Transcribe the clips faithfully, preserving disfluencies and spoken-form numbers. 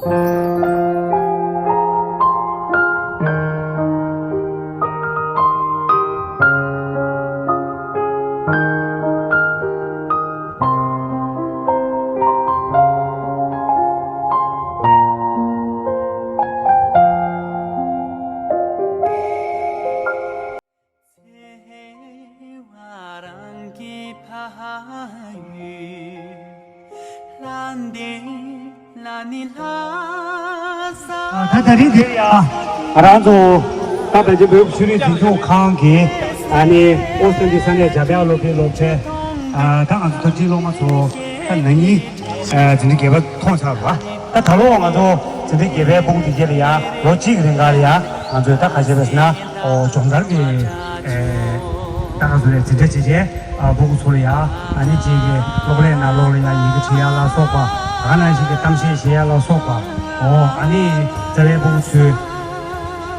ད་ད་རིང་དེ་ཡ། ང་རང་ཚོ་ད་བོད་ཀྱི་བོད་ཀྱི་ཆོས་རིག་འཛིན་སྐྱོང་ཁང་གི་ཨ་ནི་ཨོ་སི་ཏྲེ་ལི་ཡའི་ས་གནས་འཇམ་དབྱངས་སློབ་གྲྭའི་སློབ་གྲྭའི་ད་ང་ཚོ་མཐར་ཕྱིན་སློབ་མ་ཚོ་ད་ན་ནིང་འཛིན་གྲྭ་བརྒྱད་པ་ཐོན་ཚར་བ། ད་ད་ལོ་ང་ཚོ་འཛིན་གྲྭ་བརྒྱད་པའི་ཕྲུ་གུ་དེ་གྱད་ལ་ཡ་ལོ་གཅིག་གི་རིང་ག་ལ་ཡ་ང་ཚོས་ད་ག་བྱས་པས་ཟེར་ན་ཨོ་སྦྱོང་བརྡར་གྱི་ཨེ་ད་ག་ཚོད་རེད་འཛིན་གྲྭ་བྱས་རྗེས་ཨ་ཕྲུ་གུ་ཚོ་ལ་ཡ་ཨ་ནི་གཅིག་གི་གློག་ཀླད་ནང་ལོགས་ལ་ཡ་ཡི་གེ་འབྲི་ཡ་ལ་སོགས་པ་ད་ག་ནང་བཞིན་གྱི་གཏམ་བཤད་བྱེད་ཡ་ལ་སོགས་པ་ཨོ་ཨ་ནི་རྩ་བའི་ཕྲུ་གུ་ཚོའི་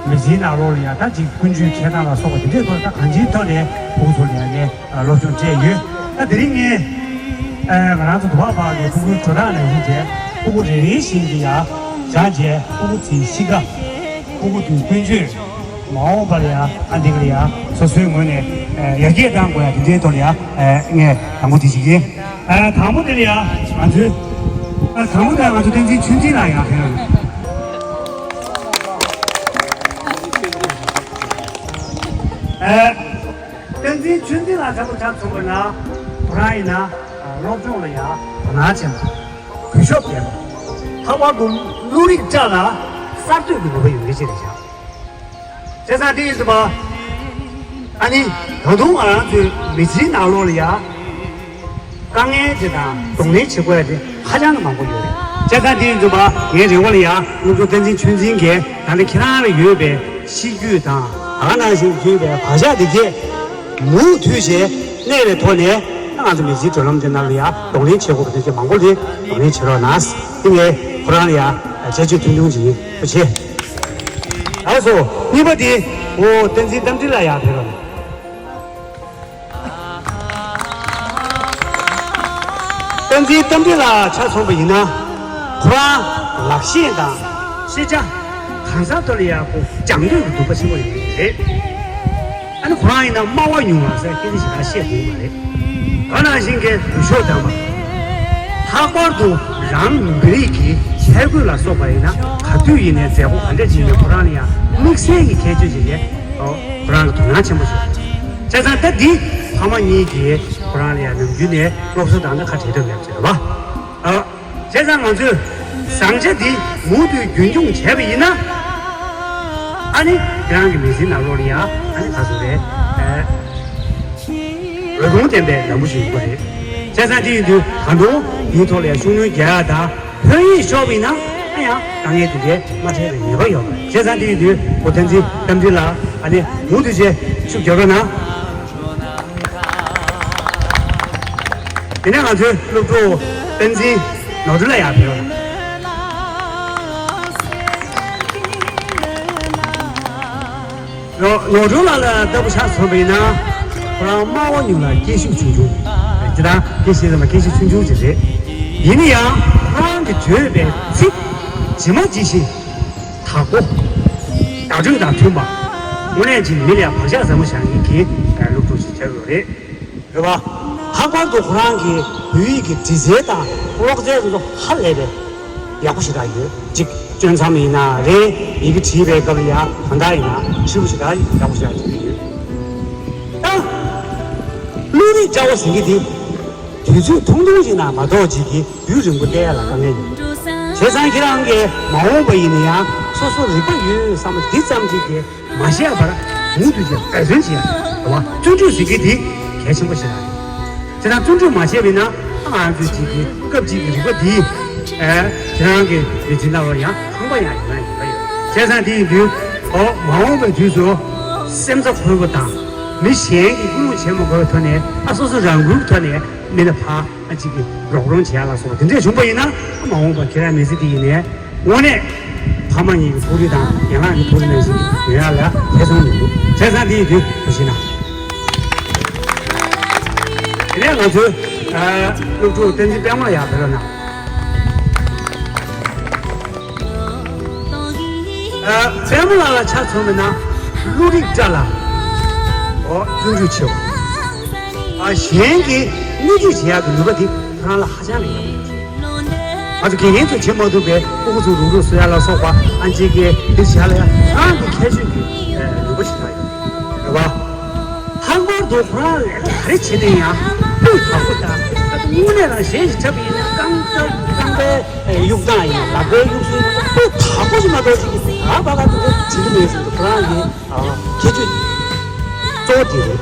མི་ཚེའི་ནང་ལོགས་ལ་ཡ་ད་གཅིག་ཀུན་སྤྱོད་འཁྱེར་སྟངས་ལ་སོགས་པ་དེ་འདྲའི་ཐོག་ད་གང་ཅིའི་ཐོག་ནས་ཕྲུ་གུ་ཚོ་ལ་ཡ་ངས་སློབ་སྦྱོང་སྤྲད་ཡོད། ད་དེ་རིང་ངས་ཨ་ང་རང་ཚོ་དུ་བ་བག་གི་ཕྲུ་གུའི་དྲོ་གྲང་ནང་བཞིན་བྱས་ཕྲུ་གུ་རེ་རེ་བཞིན་གྱི་ཡ་སྦྱངས་བྱས་ཕྲུ་གུ་ཚོའི་གཤིས་ཀ་ཕྲུ་གུ་ཚོའི་ཀུན་སྤྱོད་མ་འོངས་པར་ཡ་ཨ་འདི་ག་ལ་ཡ་སོ་སོའི་ངོས་ནས་ཨ་ཡར་རྒྱས་གཏང་དགོས་ཡ་དེ་འདྲའི་ཐོག་ལ་ཡ་ཨ་ངས་དང་པོ་དེ་ཞིག་ཡིན། ཨ་དང་པོ་དེ་ལ་ཡ་ང་ཚོའི་ཨ་དང་པོ་དེ་ང་ཚོ་བསྟན་འཛིན་ཆོས་འཛིན་ལགས་ཡར་ཕེབས་རོགས་གནང་། ཨ། བསྟན་འཛིན་ཆོས་འཛིན་ལགས་ཚ་པོ་ཆ་མཚོན་པ་ན་ཁོ་རང་ཡིན་ན་སློབ་སྦྱོང་ལ་ཡང་དོ་སྣང་ཆེན་པོ་གུས་ཞབས་ལྡན་པ་ལྷག་པར་དུ་བློ་རིག་བཀྲ་ལ་གསར་གཏོད་ཀྱི་ནུས་པ་ཡོད་མཁན་ཅིག་རེད་ཤག་བྱས་ཙང་དེ་ཡིན་དུས་པ་ཨ་ནི་ད་དུང་ང་རང་ཚོའི་མི་ཚེའི་ནང་ལོགས་ལ་ཡང་དཀའ་ངལ་དེ་དང་གདོང་ལེན་བྱེད་དགོས་ཡ་དེ་ཧ་ཅང་གི་མང་པོ་ཡོད་རེད། བྱས་ཙང་དེ་ཡིན་དུས་པ་ངའི་རེ་བ་ལ་ཡང་སློབ་ཕྲུག་བསྟན་འཛིན་ཆོས་འཛིན་གྱིས་ད་ནི་ཁྱེད་རང་ལ་ཡོད་པའི་གཤིས་རྒྱུད་དང་ད་ག་ནང་བཞིན་ཡོད་པའི་བག་ཆགས་འདི་གས་མུ་མཐུད་བྱས་གནས་པའི་ཐོག་ནས་ད་ང་ཚོ་མི་ཚེའི་བགྲོད་ལམ་འདི་ནང་ལ་ཡང་གདོང་ལེན་བྱེད་དགོས་པ་དེ་གས་མང་པོ་རེད། གདོང་ལེན་བྱེད་རོགས་གནང་། འདི་ངས་ཁོ་རང་ལ་ཡང་དཔྱད་བརྗོད་ཐུང་ཐུང་ཅིག་ཡིན། ཐུགས་རྗེ་ཆེ། ལགས་སོ། གཉིས་པ་དེ་འོ་བསྟན་འཛིན་རྟ་མགྲིན་ལགས་ཡར་ཕེབས་རོགས་གནང་། བསྟན་འཛིན་རྟ་མགྲིན་ལགས་ཆ་མཚོན་པ་ཡིན་ན་ཁོ་རང་ལག་ཤེས་དང་ཤེས་བྱ་གང་ཟག་ཐོག་ལ་ཡག་པོ་སྦྱང་འདོད་ཀྱི་འདུན་པ་ཆེན་པོ་ཡོད་མཁན་རེད། ཨ་ནི་ཁོ་རང་ཡིན་ན་སྨྲ་བ་ཉུང་བ་ཟེར་སྐད་ཆ་ཞིག་ད་བཤད་ཐུབ་མ་རེད། ད་ནང་བཞིན་གྱི་འདུ་ཤོག་དམ་པ། ལྷག་པར་དུ་རང་མི་རིགས་ཀྱི་ཁྱད་ཆོས་ལ་སོགས་པ་ཡིན་ན་ག་དུས་ཡིན་ནའི་མཛད་སྒོ་ག་འདྲ་ཅིག་ཡིན་ནའི་ཁོ་རང་ལ་ཡང་དམིགས་བསལ་གྱི་ཁྱད་ཆོས་ཅིག་རེད། ཨོ། ཁོ་རང་གི་དོ་སྣང་ཆེན་པོ་ཞིག་བྱས་ཙང་ད་འདི་ཕ་མ་གཉིས་ཀྱིས་ཁོ་རང་ལ་ཡང་ནམ་རྒྱུན་ནས་སློབ་གསོ་དང་ནི་ཁ་བྲལ་ཐབས་མེད་པ་ཅིག་རེད་བ། ཨ། བྱས་ཙང་ང་ཚོས་བཟང་ཆ་འདི་མུ་མཐུད་རྒྱུན་འཁྱོངས་བྱས་པ་ཡིན་ན། ཨ་ནི་ཁྱེད་རང་གི་མི་ཚེའི་ནང་ལོགས་ལ་ཡང་ཨ་ནི་ག་ཚོད་རེད། ཨ། འོད་སྟོང་ལྡན་པའི་ལམ་བུ་ཞིག་ཡོང་གི་རེད། བྱས་ཙང་དེ་ཡིན་དུས་ད་དུང་དེའི་ཐོག་ལ་ཡང་ཤུགས་སྣོན་རྒྱག་ཡ་དང་ཕན་ཡོན་ཤོར་བ་ཡིན་ན་ཨ་ཡང་དཀའ་ངལ་དེ་འདྲའི་མ་འཕྲད་པའི་ངེས་པ་ཡོད་པ་རེད། བྱས་ཙང་དེ་ཡིན་དུས་འོ་བསྟན་འཛིན་རྟ་མགྲིན་ལགས་ཨ་ནི་མུ་མཐུད་བྱས་ཤུགས་རྒྱག་རོགས་གནང་། དེ་ནས་ང་ཚོའི་སློབ་ཕྲུག་བསྟན་འཛིན་ནོར་སྒྲོན་ལགས་ཡར་ཕེབས་རོགས་གནང་། ནོར་སྒྲོན་ལགས་ལ་ལྟ་བུ་ཆ་མཚོན་པ་ཡིན་ན། ཁོ་རང་སྨྲ་བ་ཉུང་ལ་སྐད་ཤུགས་ཆུང་ཆུང་། ཇི་ལྟར་སྐད་ཤེས་ཙམ་ལ་སྐད་ཤུགས་ཆུང་ཆུང་ཅིག་རེད། ཡིན་ན་ཡང་ཁོ་རང་གིས་བརྗོད་པའི་ཚིག་ཇི་མ་ཇི་བཞིན་དག་པོ། བརྡ་སྤྲོད་དང་མཐུན་པ། དངོས་གནས་ཀྱི་མི་ལ་ཡང་བག་ཆགས་ཟབ་མོ་བཞག་མཁན་གྱི་སློབ་ཕྲུག་ཅིག་ཆགས་ཡོད་རེད། རེད་བ། ལྷག་པར་དུ་ཁོ་རང་གིས་བོད་ཡིག་གི་འབྲི་རྩལ་དང་ཀློག་རྩལ་དེ་ཚོ་ཧ་ལས་པའི་ཡག་པོ་ཞེ་དྲག་ཡོད། གཅིག་སྐྱོན་མཚམས་ཡིན་ན་རེད། ཡི་གེ་བྲིས་པའི་སྐབས་ལ་ཡང་གང་ལྟར་ཡིན་ན་ཧྲིལ་པོ་ཞེ་དྲག་ཡག་པོ་ཞེ་དྲག་བྲིས་ཡོད། ད་བློ་རིག་བཀྲ་བ་ཟེར་མཁན་དེ་དུས་ཚོད་ཐུང་ཐུང་ཞིག་ན་མ་གཏོགས་གཅིག་གིས་ཡུན་རིང་པོ་བསྡད་ཡ་ལ་དཀའ་ངལ་ཡོད། བྱས་ཙང་ཁྱེད་རང་གིས་མ་འོངས་པ་ཡིན་ན་ཡང་སོ་སོ་རིག་པ་ཡོད་བསམ་པ་འདི་ཙམ་གཅིག་གིས། མ་བཤད་པར་མུ་མཐུད་ཀྱིས་འབད་བརྩོན་བྱེད་ཡ་རེད་བ། བརྩོན་འགྲུས་ཟེར་མཁན་དེ་གལ་ཆེན་པོ་ཞིག་རེད། དེ་དང་བརྩོན་འགྲུས་མ་བྱས་པ་ཡིན་ན་ང་ཚོའི་གཅིག་གི་སྐབས་གཅིག་གི་རིག་པ་འདི་ཨེ་ཁྱེད་རང་གི་མི་ཚེ་ནང་ལ་ཡང་ཕངས་པ་ཡང་ཡོང་ཡ་ཡོད་པ་ཡོད། བྱས་ཙང་དེ་ཡིན་དུས་ཨོ་མ་འོངས་པའི་དུས་སུ་སེམས་རྩ་འཁོལ་པོ་དང་མི་གཞན་གྱིས་སྐུལ་སློང་བྱེད་མ་དགོས་པའི་ཐོག་ནས་ཨ་སོ་སོ་རང་འགུལ་གྱི་ཐོག་ནས་མི་ལ་ཕར། ཨ་གཅིག་གིས་རོགས་རམ་བྱེད་ཡ་ལ་སོགས་པ་དེ་འདྲས་བྱུང་པ་ཡིན་ན་མ་འོངས་པ་ཁྱེད་རང་མི་ཚེ་འདི་ཡིན་ནའི་དངོས་གནས་ཕ་མ་གཉིས་ཀྱི་ཐུགས་རེ་དང་ཡན་ལག་གི་ཐུགས་རེ་ནང་བཞིན་ཡོང་ཡ་ལ་ཐེ་ཚོམ་མི་འདུག་བྱས་ཙང་འདི་ཡི་དུས་བུ་ཤི་ན། དེ་ནས་ང་ཚོའི་ཨ་སློབ་ཕྲུག་བསྟན་འཛིན་པད་མ་ཡར་ཕེབས་རོགས་གནང་། ཨ། པདྨ་ལགས་ལ་ཆ་མཚོན་པ་ན་བློ་རིག་བཀྲ་ལ། ཨོ། བརྩོན་འགྲུས་ཆེ་བ། ཨ། གཞན་གྱི་སྣེ་ཁྲིད་བྱེད་ཡག་གི་ནུས་པ་དེ་ཁོ་རང་ལ་ཧ་ཅང་རེད་ཡོད། ང་ཚོ་དགེ་རྒན་ཚོས་བྱེད་མ་ཐུབ་པའི་ཕྲུ་གུ་ཚོ་རུག་རུག་བཟོ་ཡག་ལ་སོགས་པ། ཨ་ནི་ཅིག་གིས་འདིར་བྱ་ལ་ཡ་རང་གི་ཁྱད་ཆོས་ཀྱི་ནུས་པ་ཞིག་ད་ཡོད་རེད་བ། ལྷག་པར་དུ་ཁོ་རང་ལས་ཀ་ག་རེ་བྱེད་ནས་ཡང་སྤུས་དག་པོ་དང་། ད་དུང་དངོས་གནས་རང་གཞན་ཞིག་འཁྲབ་པ་ཡིན་ན་རྐང་རྐང་པའི་གཡུག་སྟངས་ཡིན། ལག་པའི་གཡུག་སྲོལ་ཡིན། སྤུས་དག་པོ་ཞིག་མ་གཏོགས་ཅིག་གིས་ད་བར་ག་དུ་བྱེད་ཀྱི་མེད་ཟེར་དུས། ཁོ་རང་གི་ཨ་ཁྱད་ཆོས་གཙོ་བོ་དེ་རེད།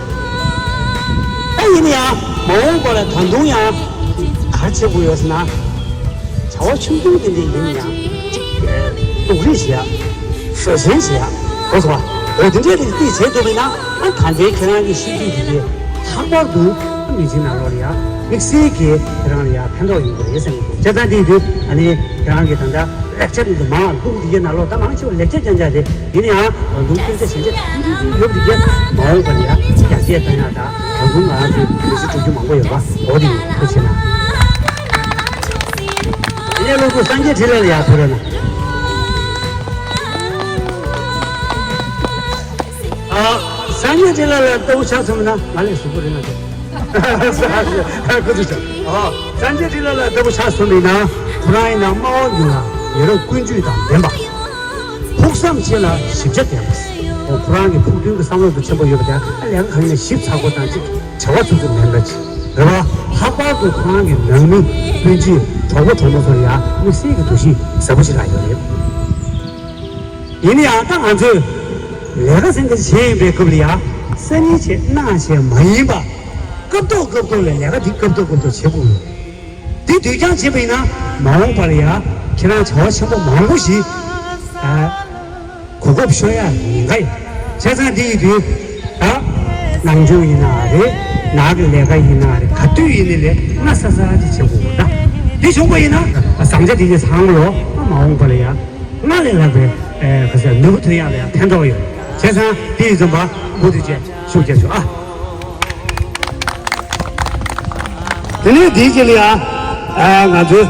ད་ཡིན་ན་ཡང་མ་འོངས་པ་ལ་ད་དུང་ཡང་ག་རེ་བྱེད་དགོས་ཡོད་ཟེར་ན། བྱ་བ་ཆུང་ཆུང་དེ་འདྲ་ཡིན་ན་ཡང་། ཨེ། སྡུག་རུས་བྱེད་ཡ། བཟོད་བསྲན་བྱེད་ཡ། གོ་སོང་བ། འོ། དེ་འདྲའི་རིགས་དེ་བྱེད་ཐུབ་པ་ཡིན་ན། ཨ། ད་ལྟའི་ཁྱེད་རང་གི་གཤིས་རྒྱུད་དེ་གའི་ལྷག་པར་དུ་མི་ཚེའི་ནང་ལོགས་ལ་ཡ་དམིགས་བསལ་གྱི་ཁྱེད་རང་ལ་ཡ་ཕན་ཐོགས་ཡོང་གི་རེད་བསམ་གྱི་འདུག་བྱས་ཙང་དེ་ཡིན་དུས། ཨ་ནི་ཁྱེད་རང་གིས་ད་ལྟ་ལེགས་ཆ་དེ་ཚོ་མང་བ་འདུག་དེ་གའི་ནང་ལོགས་ད་མང་ཆེ་བ་ལེགས་ཆ་རྐྱང་རྐྱང་རེད། ཡིན་ན་ཡང་ད་དུང་སྐྱོན་ཆ་ཞན་ཆ་ཏིག་ཏིག་ཡོད་པ་དེ་གའི་མ་འོངས་པ་ལ་ཡ་ཡར་རྒྱས་གཏོང་ཡ། ད་ད་དུང་ང་རང་ཚོའི་མི་ཚེ་འགྲོ་རྒྱུ་མང་པོ་ཡོད་པ། འོ། དེ་ཡིན། ཐུགས་རྗེ་གནང་། ཡིན་ནའི་སློབ་ཕྲུག་སངས་རྒྱས་འཕྲིན་ལས་ལ་ཡར་ཕེབས་རོགས་གནང་། ཨ། སངས་རྒྱས་འཕྲིན་ལས་ལ་ལྟ་བུ་ཆ་མཚོན་ན། ང་ལས་གཟུགས་པོ་རིང་ལ་འདུག་ཁོ་ཚོ་ཆ། ཨ། སངས་རྒྱས་འཕྲིན་ལས་ལ་ལྟ་བུ་ཆ་མཚོན་པ་ཡིན་ན། ཁོ་རང་ཡིན་ན་སྨྲ་བ་མྱུར་ལ་ཡ་རབས་ཀུན་སྤྱོད་དང་ལྡན་པ། ཕུགས་བསམ་ཆེ་ལ་ཞིབ་ཆ་ལྡན་པ། ཁོ་རང་གི་ཕུགས་འདུན་གྱི་བསམ་བློ་དེ་ཆེན་པོ་ཡོད་པ་དང་། ལས་ཀ་གང་ཡིན་ན་ཞིབ་ཚགས་པོ་དང་ཅིག་བྱ་བ་ཚུགས་ཚུགས་མེད་པ་ཅིག་རེད་བ། ལྷག་པར་དུ་ཁོ་རང་གི་ནང་མི་སྤུན་མཆེད་གྲོགས་པོ་གྲོགས་མོ་ཚོར་ཡང་དམིགས་བསལ་གྱི་འདུ་ཤེས་ཟབ་པོ་ཞིག་རག་ཡོད་རེད། ཡིན་ན་ཡང་ད་ང་ཚོས་ལས་ཀ་སེང་གེ་བྱས་ཡིན་པའི་སྐབས་ལ་ཡང་སང་ཉིན་བྱས་གནངས་བྱས་མ་ཡིན་པ། སྐབས་ཐོག་སྐབས་ཐོག་ལ་ལས་ཀ་འདི་སྐབས་ཐོག་སྐབས་ཐོག་བྱེད་དགོས་ཡོད། འདི་དུས་འགྱངས་བྱས་པ་ཡིན་ན། མ་འོངས་པ་ལ་ཡང་ཁྱེད་རང་བྱ་བ་ཆེན་པོ་མང་པོ་ཞིག་ཨ། གོ་སྐབས་ཤོར་ཡ་ཉེན་ཁ་ཡོད། བྱས་ཙང་འདི་ཡིན་དུས་ད་ནང་ཆོས་ཡིན་ན་རེད། ནང་གི་ལས་ཀ་ཡིན་ན་རེད། ག་དུས་ཡིན་ནའི་ལས་སྔ་ས་ས་ཅིག་བྱེད་དགོས་ད། འདི་བྱུང་པ་ཡིན་ན་བཟང་ཆ་དེ་གའི་ཚང་ལོ། མ་འོངས་པ་ལ་ཡང་སྔར་ལས་ལྷག་པའི་ཨེ། ག་ཟེར། ནུས་པ་ཐོན་ཡག་ལ་ཡང་ཕན་ཐོགས་ཡོད། བྱས་ཙང་དེ་ཡི་འཛོམས་པ་མུ་མཐུད་བྱས་ཤུགས་རྒྱབ་ཤོག་ཨ། དེ་ནས་དེའི་རྗེས་ལ་ཡང་ཨ། ང་ཚོའི་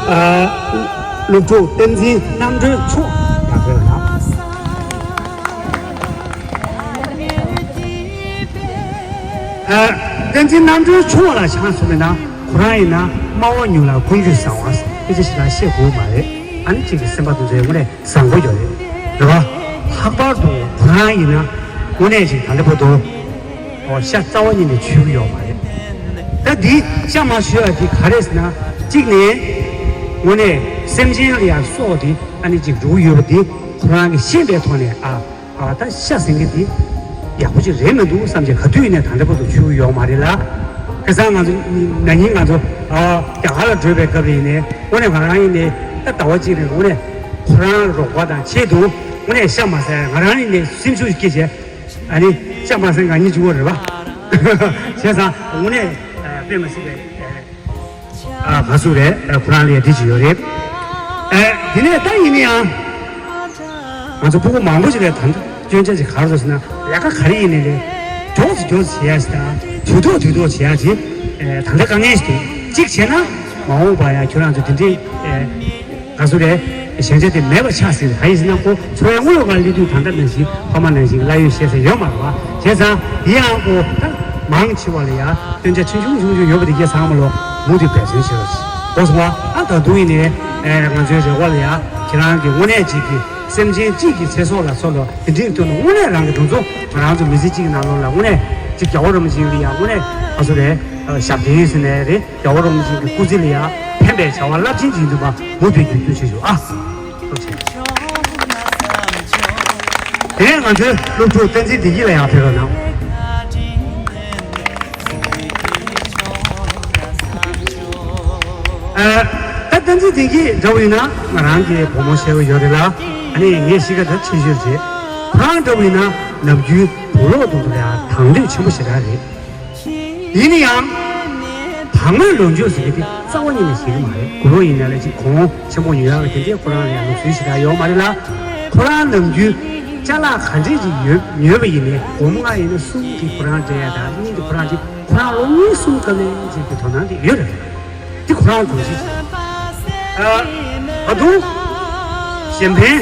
ཨ། སློབ་ཕྲུག་བསྟན་འཛིན་རྣམ་གྲོལ་མཆོག་ཡར་ཕེབས་རོགས་གནང་། ཨ། བསྟན་འཛིན་རྣམ་གྲོལ་མཆོག་ལ་ཆ་མཚོན་པ་ཡིན་ན། ཁོ་རང་ཡིན་ན་སྨྲ་བ་མྱུར་ལ་ཀུན་སྤྱོད་བཟང་བ། སྐད་ཆ་ཞེ་དྲག་བཤད་དགོས་མ་རེད། ཨ་ནི་ཅིག་གི་སེམས་པ་དེ་ཚོ་དངོས་གནས་བཟང་པོ་ཡོད་རེད། རེད་བ། ལྷག་པར་དུ་ཁོ་རང་ཡིན་ན་དངོས་གནས་ཅིག་ད་ལྟ་བར་དུ་ཨོ། ཤ་རྩ་བ་ཉིད་ནས་མཆོད་ཀྱི་ཡོད་མ་རེད། ད་འདི་ཤ་མ་མཆོད་ཡ་དེ་ག་རེ་ཟེར་ན། གཅིག་ནས་དངོས་གནས་སེམས་ཅན་ལ་ཡང་སྲོག་དེ་ཨ་ནི་ཅིག་འགྲོ་གི་ཡོད་པ་དེ་ཁོ་རང་གིས་ཤེས་པའི་ཐོག་ནས། ཨ། ཨ། ད་ཤ་ཟེར་མཁན་དེ་ཡག་པོ་ཅིག་རེད་མི་འདུག་བསམ་བྱས་ག་དུས་ཡིན་ནའི་ད་ལྟ་བར་དུ་མཆོད་ཀྱི་ཡོད་མ་རེད་ལ། ཁ་སང་ང་ཚོ་ན་ནིང་ང་ཚོ་ཨ། རྒྱ་གར་ལ་བགྲོད་པའི་སྐབས་ལ་ཡིན་ནའི། དངོས་གནས་ང་རང་ཡིན་ནའི་ད་ཟླ་བ་གཅིག་རིང་དངོས་གནས་ཁོ་རང་རོགས་པ་དང་ཆེད་དུ་དངོས་གནས་ཤ་མ་ཟ་ཡ། ང་རང་ཡིན་ནའི་སེམས་ཤུགས་སྐྱེད་བྱས། ཨ་ནི་ཤ་མ་ཟ་ང་གཉིས་བཅུ་བོ་རེད་པ། བྱས་ཙང་དངོས་གནས་ཨ། དཔེ་མི་སྲིད་པའི་ཨ། ཨ། ག་ཟེར་རེད། ཨ། ཁོ་རང་ལ་ཡ་འདི་ཅིག་ཡོད་རེད། ཨ། དེ་ནས་ད་ཡིན་ན་ཡང་ང་ཚོ་སྤུ་གུ་མང་པོ་ཞིག་ལ་ད་ལྟ་སྐྱོན་ཆ་ཅིག་ག་རེ་འདུག་ཟེར་ན། ལས་ཀ་ག་རེ་ཡིན་ནའི་ལས་མགྱོགས་སུ་མགྱོགས་སུ་བྱེད་ཡ་ཞིག་དང་། དུས་ཐོག་དུས་ཐོག་བྱེད་ཡ་ཅིག་ཨེ། ད་ལྟ་དཀའ་ངལ་ཞིག་འདུག་གཅིག་བྱས་ན་མ་འོངས་པ་ཡ་ཁྱོད་རང་ཚོ་དེ་འདྲའི་ཨེ། ག་ཟེར་རེད། ཞན་ཆ་དེ་མེད་པ་ཆགས་སྲིད། གང་ཡིན་ཟེར་ན། ཁོ་འཚོ་བའི་དངུལ་ལོག་ག་སླེབས་དུས་ད་ལྟ་ནང་བཞིན་ཕ་མ་ནང་བཞིན་གླ་ཡོད་བཤད་ས་ཡོད་མ་རེད་པ། བྱས་ཙང་དེ་ཡང་ཁོ་ད་མང་ཆེ་བ་ལ་ཡ་སྐྱོན་ཆ་ཆུང་ཆུང་ཆུང་ཆུང་ཡོད་པ་དེ་གའི་ཚང་མ་ལོ་མུ་མཐུད་འབད་བརྩོན་བྱེད་རོགས་གྱིས། གོ་སོང་བ། ཨ། ད་དུང་ཡིན་ནའི་ཨེ། ང་ཚོའི་རེ་བ་ལ་ཡ་ཁྱེད་རང་གིས་དངོས་གནས་གཅིག་གིས་སེམས་ཅན་གཅིག་གི་ཚེ་སྲོག་ལ་སོགས་ལ་དེ་འདྲའི་དོན་དུ་དངོས་གནས་རང་གི་འདུ་འཛོམས། ང་རང་ཚོ་མི་ཚེ་གཅིག་གི་ནང་ལོགས་ལ་དངོས་གནས་ཅིག་རྒྱལ་བ་རིན་པོ་ཆེ་ལ་ཡ་དངོས་གནས་ག་ཟེར་རེད། ཞབས་བརྟན་ཟེར་ནའི་རེད། རྒྱལ་བ་རིན་པོ་ཆེ་གི་སྐུ་ཚེ་ལ་ཡང་ཕན་པའི་བྱ་བ་རླབས་ཆེན་ཅིག་འདུག་པ་མུ་མཐུད་རྒྱུན་འཁྱོངས་བྱེད་ཤོག་ཨ། ཐུགས་རྗེ་ཆེ། དེ་ནས་ང་ཚོའི་སློབ་ཕྲུག་བསྟན་འཛིན་བདེ་སྐྱིད་ལ་ཡང་ཕེབས་རོགས་གནང་། ཨ། ད་བསྟན་འཛིན་བདེ་སྐྱིད་འདྲ་བོ་ཡིན་ན་ང་རང་གི་བུ་མོ་ཞེ་པོ་ཡོད་རེད་ལ། ཨ་ནི་ངས་གཤིས་ཀ་འདྲ་ཆེ་ཤོས་རེད། ཁོ་རང་འདྲ་བོ་ཡིན་ན་ནམ་རྒྱུན་བུ་སློབ་དེ་ཚོ་ལ་ཡང་དང་དོད་ཆེན་པོ་ཞེ་དྲག་རེད། ཡིན་ན་ཡང་། བུ་མོའི་ལོ་རྒྱུས་ཟེར་མཁན་དེ་རྩ་བ་ཉིད་ནས་ཤེས་ཀྱི་མ་རེད། དགུང་ལོ་ཡིན་ན་ལས་ཅིག་གོང་ཆེན་པོ་ཉོ་ཡག་གི་དེ་འདྲའི་ཁོ་རང་ལ་ཡང་ལུགས་སྲོལ་ཞེ་དྲག་ཡོད་མ་རེད་ལ། ཁོ་རང་ནམ་རྒྱུན་ཅ་ལག་ག་འདྲས་ཅིག་ཡོད་ཉོས་པ་ཡིན་ནའི་སྒོར་མོ་ལྔ་ཡིན་ན་གསུམ་དེ་ཁོ་རང་སྤྲད་ཡ་དང་། གཉིས་དེ་ཁོ་རང་ཅིག་ཁོ་རང་ལོ་གཉིས་གསུམ་སྐབས་ནས་ཅིག་གི་དོ་སྣང་དེ་ཡོད་རེད། དེ་ཁོ་རང་གོམས་གཤིས་ཅིག་ཨ། ད་དུང་གཞན་ཕན།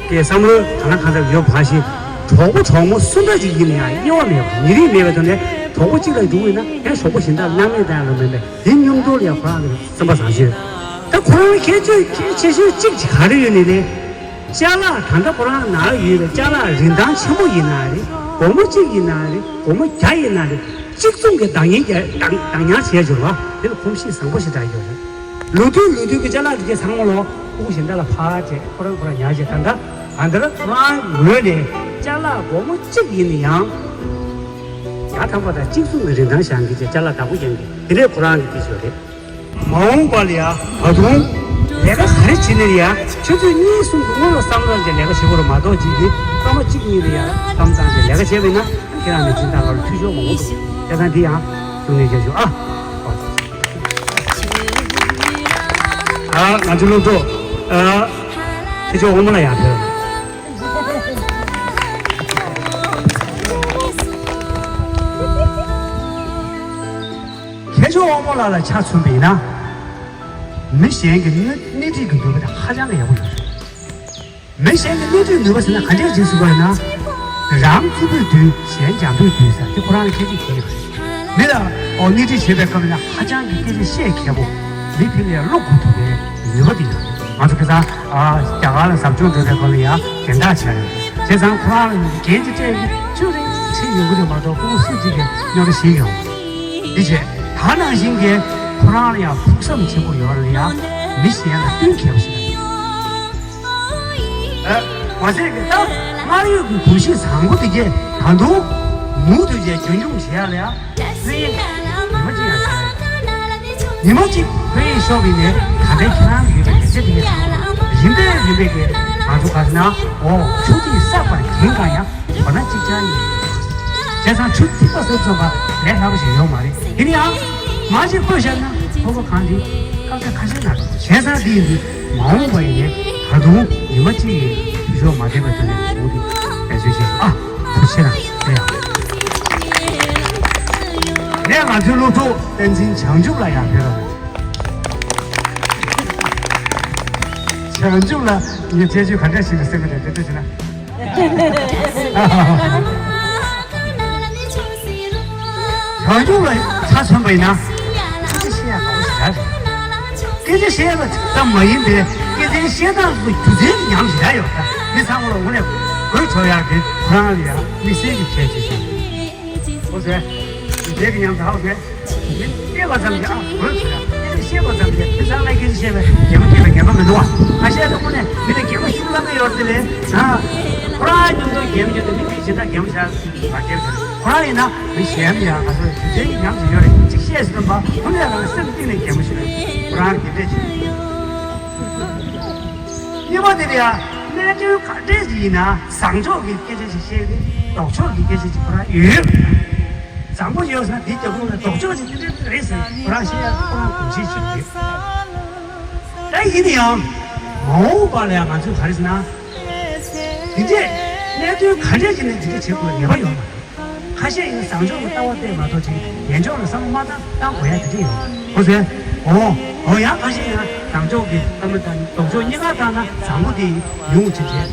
གི་བསམ་བློ་གང་ལ་གང་འཚམ་ཡོད་པ་གང་ཞིག་གྲོགས་པོ་གྲོགས་མོ་སུ་འདྲ་ཅིག་ཡིན་ན་ཡང་དབྱེ་བ་མེད་པ་ཉེ་རིང་མེད་པའི་ཐོག་ནས་གྲོགས་པོ་གཅིག་ལ་འགྲོ་དགོས་ན་ཡང་གྲོགས་པོ་གཞན་དག་སྣང་མེད་བཏང་ཡག་མིན་པས་དེ་སྙོམས་འཇུག་ལ་ཡང་ཁོ་རང་གི་བསམ་པ་བཟང་ཤོས། ད་ཁོ་རང་ཁྱད་ཆོས་གལ་ཆེ་ཤོས་གཅིག་ཅིག་ག་རེ་ཡོད་ནི་རེད། ཅ་ལག་ད་ལྟ་ཁོ་རང་ནང་ཡོད་པའི་ཅ་ལག་རིན་ཐང་ཆེན་པོ་ཡིན་ན་རེད། སྒོར་མོ་གཅིག་ཡིན་ན་རེད། སྒོར་མོ་བརྒྱ་ཡིན་ན་རེད། གཅིག་མཚུངས་ཀྱི་བདག་ཉར་བརྒྱབ་བདག་བདག་ཉར་བྱས་ཡོད་པ་དེ་ལ་གོམས་གཤིས་བཟང་པོ་ཞིག་འདྲ་ཡོད་རེད། ལོ་དུས་ལོ་དུས་ཀྱི་ཅ་ལག་དེ་གས་ཚང་མ་ལོ་ཕྲུ་གུ་གཞན་དག་ལ་ཕར་བྱས་ཁོ་རང་ཁོ་རང་ཉར་བྱས་ད་ལྟ་ཨ་འདི་ལ་ཁོ་རང་ངོས་ནས་ཅ་ལག་སྒོར་མོ་གཅིག་ཡིན་ན་ཡང་ཡ་ཐམ་པ་དང་གཅིག་མཚུངས་ཀྱི་རིན་ཐང་བཞག་གི་བྱས་ཅ་ལག་བདག་པོ་རྒྱག་གི་དེ་འདྲས་ཁོ་རང་གི་དེ་ཞོ་རེད། མ་འོངས་པ་ལ་ཡ་ད་དུང་ལས་ཀ་ག་རེ་བྱེད་ནས་ཡ་ཆུ་ཚོད་གཉིས་གསུམ་གྱི་སྔོན་ལ་བསམ་བློ་བཏང་བྱས་ལས་ཀ་བྱེད་དགོས་རེད་མ་གཏོགས་ཅིག་གིས་སྐར་མ་གཅིག་གཉིས་ལ་ཡ་བསམ་བཏང་བྱས་ལས་ཀ་བྱས་པ་ཡིན་ན་ཁྱེད་རང་ནས་སྦྱིན་བདག་ལ་འཐུས་ཤོར་མང་པོ་འདུག་བྱས་ཙང་འདི་ཡང་ཐུགས་ནས་བཞག་ཞུ་ཨ། ཨ་ང་ཚོ་སློབ་གྲོགས་ཨ་ཁྱེད་ཚོ་དབང་མོ་ལ་ཡང་ཕེབས། ཁྱེད་ཚོ་དབང་མོ་ལགས་ལ་ཆ་མཚོན་པ་ཡིན་ན། མི་གཞན་གྱི་སྣེ་སྣེ་ཁྲིད་ཀྱི་ནུས་པ་དེ་ཧ་ཅང་གི་ཡག་པོ་ཡོད་རེད། མི་གཞན་གྱི་སྣེ་ཁྲིད་ནུས་པ་ཟེར་ན་ག་འདྲས་ཅིག་ཟེར་བ་ཡིན་ན། རང་རྩུབ་པོས་བསྡུས་གཞན་འཇམ་པོས་བསྡུས་ཟེར་དེ་ཁོ་རང་ལ་ཁྱད་ཆོས་གང་ཡོད་རེད། མི་ལ་ཨོ་སྣེ་ཁྲིད་བྱེད་པའི་སྐབས་ལ་ཧ་ཅང་གི་སྐད་ཆ་བཤད་མཁས་པོ། མི་ཕན་ལ་བློ་འགུག་ཐུབ་པའི་ནུས་པ་དེ་ཡོད་རེད། ང་ཚོ་ཁ་སང་ཨ་རྒྱ་གར་ལ་ཟབ་སྦྱོང་འགྲོ་བའི་སྐབས་ལ་ཡང་སྦྱིན་བདག་བྱས་ཡོད། བྱས་ཙང་ཁོ་རང་ལ་འགན་ཅིག་སྤྲད་ཀྱི་ཅུང་རིང་ཕྱིན་ཡོང་གི་རེད་མ་གཏོགས་ཕྲུ་གུ་སུ་གཅིག་གིས་སྨྱོ་འདྲ་བྱེད་ཀྱི་ཡོད། འདི་བྱས་ད་ནང་བཞིན་གྱི་ཁོ་རང་ལ་ཡང་ཕུགས་བསམ་ཆེན་པོ་ཡོད་རེད་ཡང་མི་གཞན་ལ་བསྟུན་མཁས་པོ་ཞིག་ཨ། མ་ཟད་ཀྱི་ད་སྔར་ཡོད་ཀྱི་གོམས་གཤིས་བཟང་པོ་དེ་གས་ད་དུང་མུ་མཐུད་བྱས་རྒྱུན་འཁྱོངས་བྱེད་ཡག་ལ་ཡང་ལྷོད་གཡེང་ཉི་མ་གཅིག་ཡང་བྱེད་ཡག་ཉི་མ་གཅིག་ལྷོད་གཡེང་ཤོར་བ་ཡིན་ནའི་ད་ལྟའི་ཁྱེད་རང་གི་ཡོད་པའི་ལས་བྱེད་དེ་གས་རིམ་པས་རིམ་པས་ཀྱིས་ང་ཚོ་ག་རེ་ན་འོ་ཆུ་ཐིགས་བསགས་པར་འགན་དཀར་ཡང་། དོ་སྣང་གཅིག་ཅར་ཡིན། བྱས་ཙང་ཆུ་ཐིགས་པ་ཟེར་ཙམ་པ་ལས་སླ་པོ་ཞིག་ཡོད་མ་རེད། ཡིན་ན་ཡང་མ་ཅིག་བཀོད་བཞག་ན་ཁོ་བོ་གང་དེ་སྐབས་ཆ་ཁ་ཤས་ན་བྱས་ཙང་འདི་ཡིན་དུས་མ་འོངས་པ་ཡིན་ནའི་ད་དུང་ཉི་མ་གཅིག་ཡིན་དུས་ཤོག་མ་བསྡད་པའི་ཐོག་ནས་འོང་དུས་འབད་བརྩོན་བྱེད་ཤོག་ཨ་ཐུགས་རྗེ་ཆེ་གནང་། ངས་ང་ཚོའི་སློབ་ཕྲུག་བསྟན་འཛིན་བྱང་ཆུབ་ལ་ཡང་ཕེབས་རོགས། བྱང་ཆུབ་ལ་ངས་ཁྱད་ཆོས་ག་འདྲ་ཞིག་ལ་གསན་གི་རེད་དེ་འདྲ་བྱས་ན། རང་སྐྱོང་ལ་ཆ་མཚོན་པ་ཡིན་ན། སྐད་ཆ་བཤད་ཡག་དགའ་པོ་ཞེ་དྲག་རེད། སྐད་ཆ་བཤད་ཡག་ཙམ་མ་ཡིན་པའི་སྐད་ཆའི་བཤད་སྟངས་སུ་སྒྱུ་རྩལ་གྱི་ཉམས་ཞེ་དྲག་ཡོད་ད། མི་ཚང་མ་ལ་དངོས་གནས་དགོད་བྲོ་ཡག་གི་ཁོ་རང་ལ་ཡང་དམིགས་བསལ་གྱི་ཁྱད་ཆོས་ཤིག་ཨོ་ཟེར། སྒྱུ་རྩལ་གྱི་ཉམས་ད་ཨོ་ཟེར། མི་བཤད་པ་ཙམ་གྱིས་ཨ་དགོད་བྲོ་ཡག་སྐད་ཆ་བཤད་པ་ཙམ་གྱིས་མི་ཚང་མས་སྐད་ཆ་བཤད་པའི་གད་མོ་བགད་པའི་ངེས་པ་མི་འདུག་བ། ཁ་ཤས་ལ་དངོས་གནས་མི་ལ་གད་མོ་ཤུགས་ལངས་ཀྱི་ཡོད་རེད་དེ་ལས། ཨ་ཁོ་རང་མཉམ་དུ་གད་མོ་བརྒྱབ་དུས་མི་དེ་ཇི་ལྟར་གད་མོ་བྱ། མ་སྐྱེས་ཟེར། ཁོ་རང་ཡིན་ན་མི་གཞན་ཡང་ང་ཚོ་སྒྱུ་རྩལ་གྱི་ཉམས་ཤིག་ཡོད་རེད་ཅིག་བཤད་ཟིན་པ་ཁོ་ནས་རང་སེམས་གཏིང་ནས་གད་མོ་ཤོར་རེད། ཁོ་རང་གི་འདྲེ་ཅིག་གཉིས་པ་དེ་ལ་ཡང་གནད་དོན་ག་འདྲས་ཅིག་ཡིན་ན་བཟང་ཕྱོགས་ཀྱི་སྐད་ཆ་ཞིག་བཤད་དེ་ལྡོག་ཕྱོགས་ཀྱི་སྐད་ཆ་ཅིག་ཁོ་རང་ཡོད། བཟང་པོ་ཡོད་ཟེར་ན་དེ་རྒྱབ་ལོགས་ལ་ལྡོག་ཕྱོགས་ཅིག་དེ་འདྲས་རེད་ཟེར་ཁོ་རང་བཤད་ཡ་ཁོ་རང་གོམས་གཤིས་ཅིག་རེད། ད་ཡིན་ན་ཡང་མ་འོངས་པ་ལ་ཡང་ང་ཚོས་ག་རེ་ཟེར་ན། དེ་འདྲས་གནད་དོན་ག་འདྲས་ཅིག་ནས་དེ་འདྲས་བྱེད་དགོས་ངེས་པ་ཡོད་མ་རེད། ཁ་ཤས་ཡིན་ན་བཟང་ཕྱོགས་ལ་ལྟ་བ་བལྟས་མ་གཏོགས་ཅིག་ངན་ཕྱོགས་ལ་བསམ་བློ་མ་བཏང་བཏང་དགོས་ཡ་དེ་འདྲས་ཡོད་མ་རེད། ཨོ་ཟེར། ཨོ་ཨོ་ཡང་ཁ་ཤས་ཡིན་ན་བཟང་ཕྱོགས་ཀྱི་བསམ་བློ་དང་ལྡོག་ཕྱོགས་གཉིས་ཀ་བཏང་ན་བཟང་པོ་དེ་ཡིན་ཡོང་ཅིག་བྱས།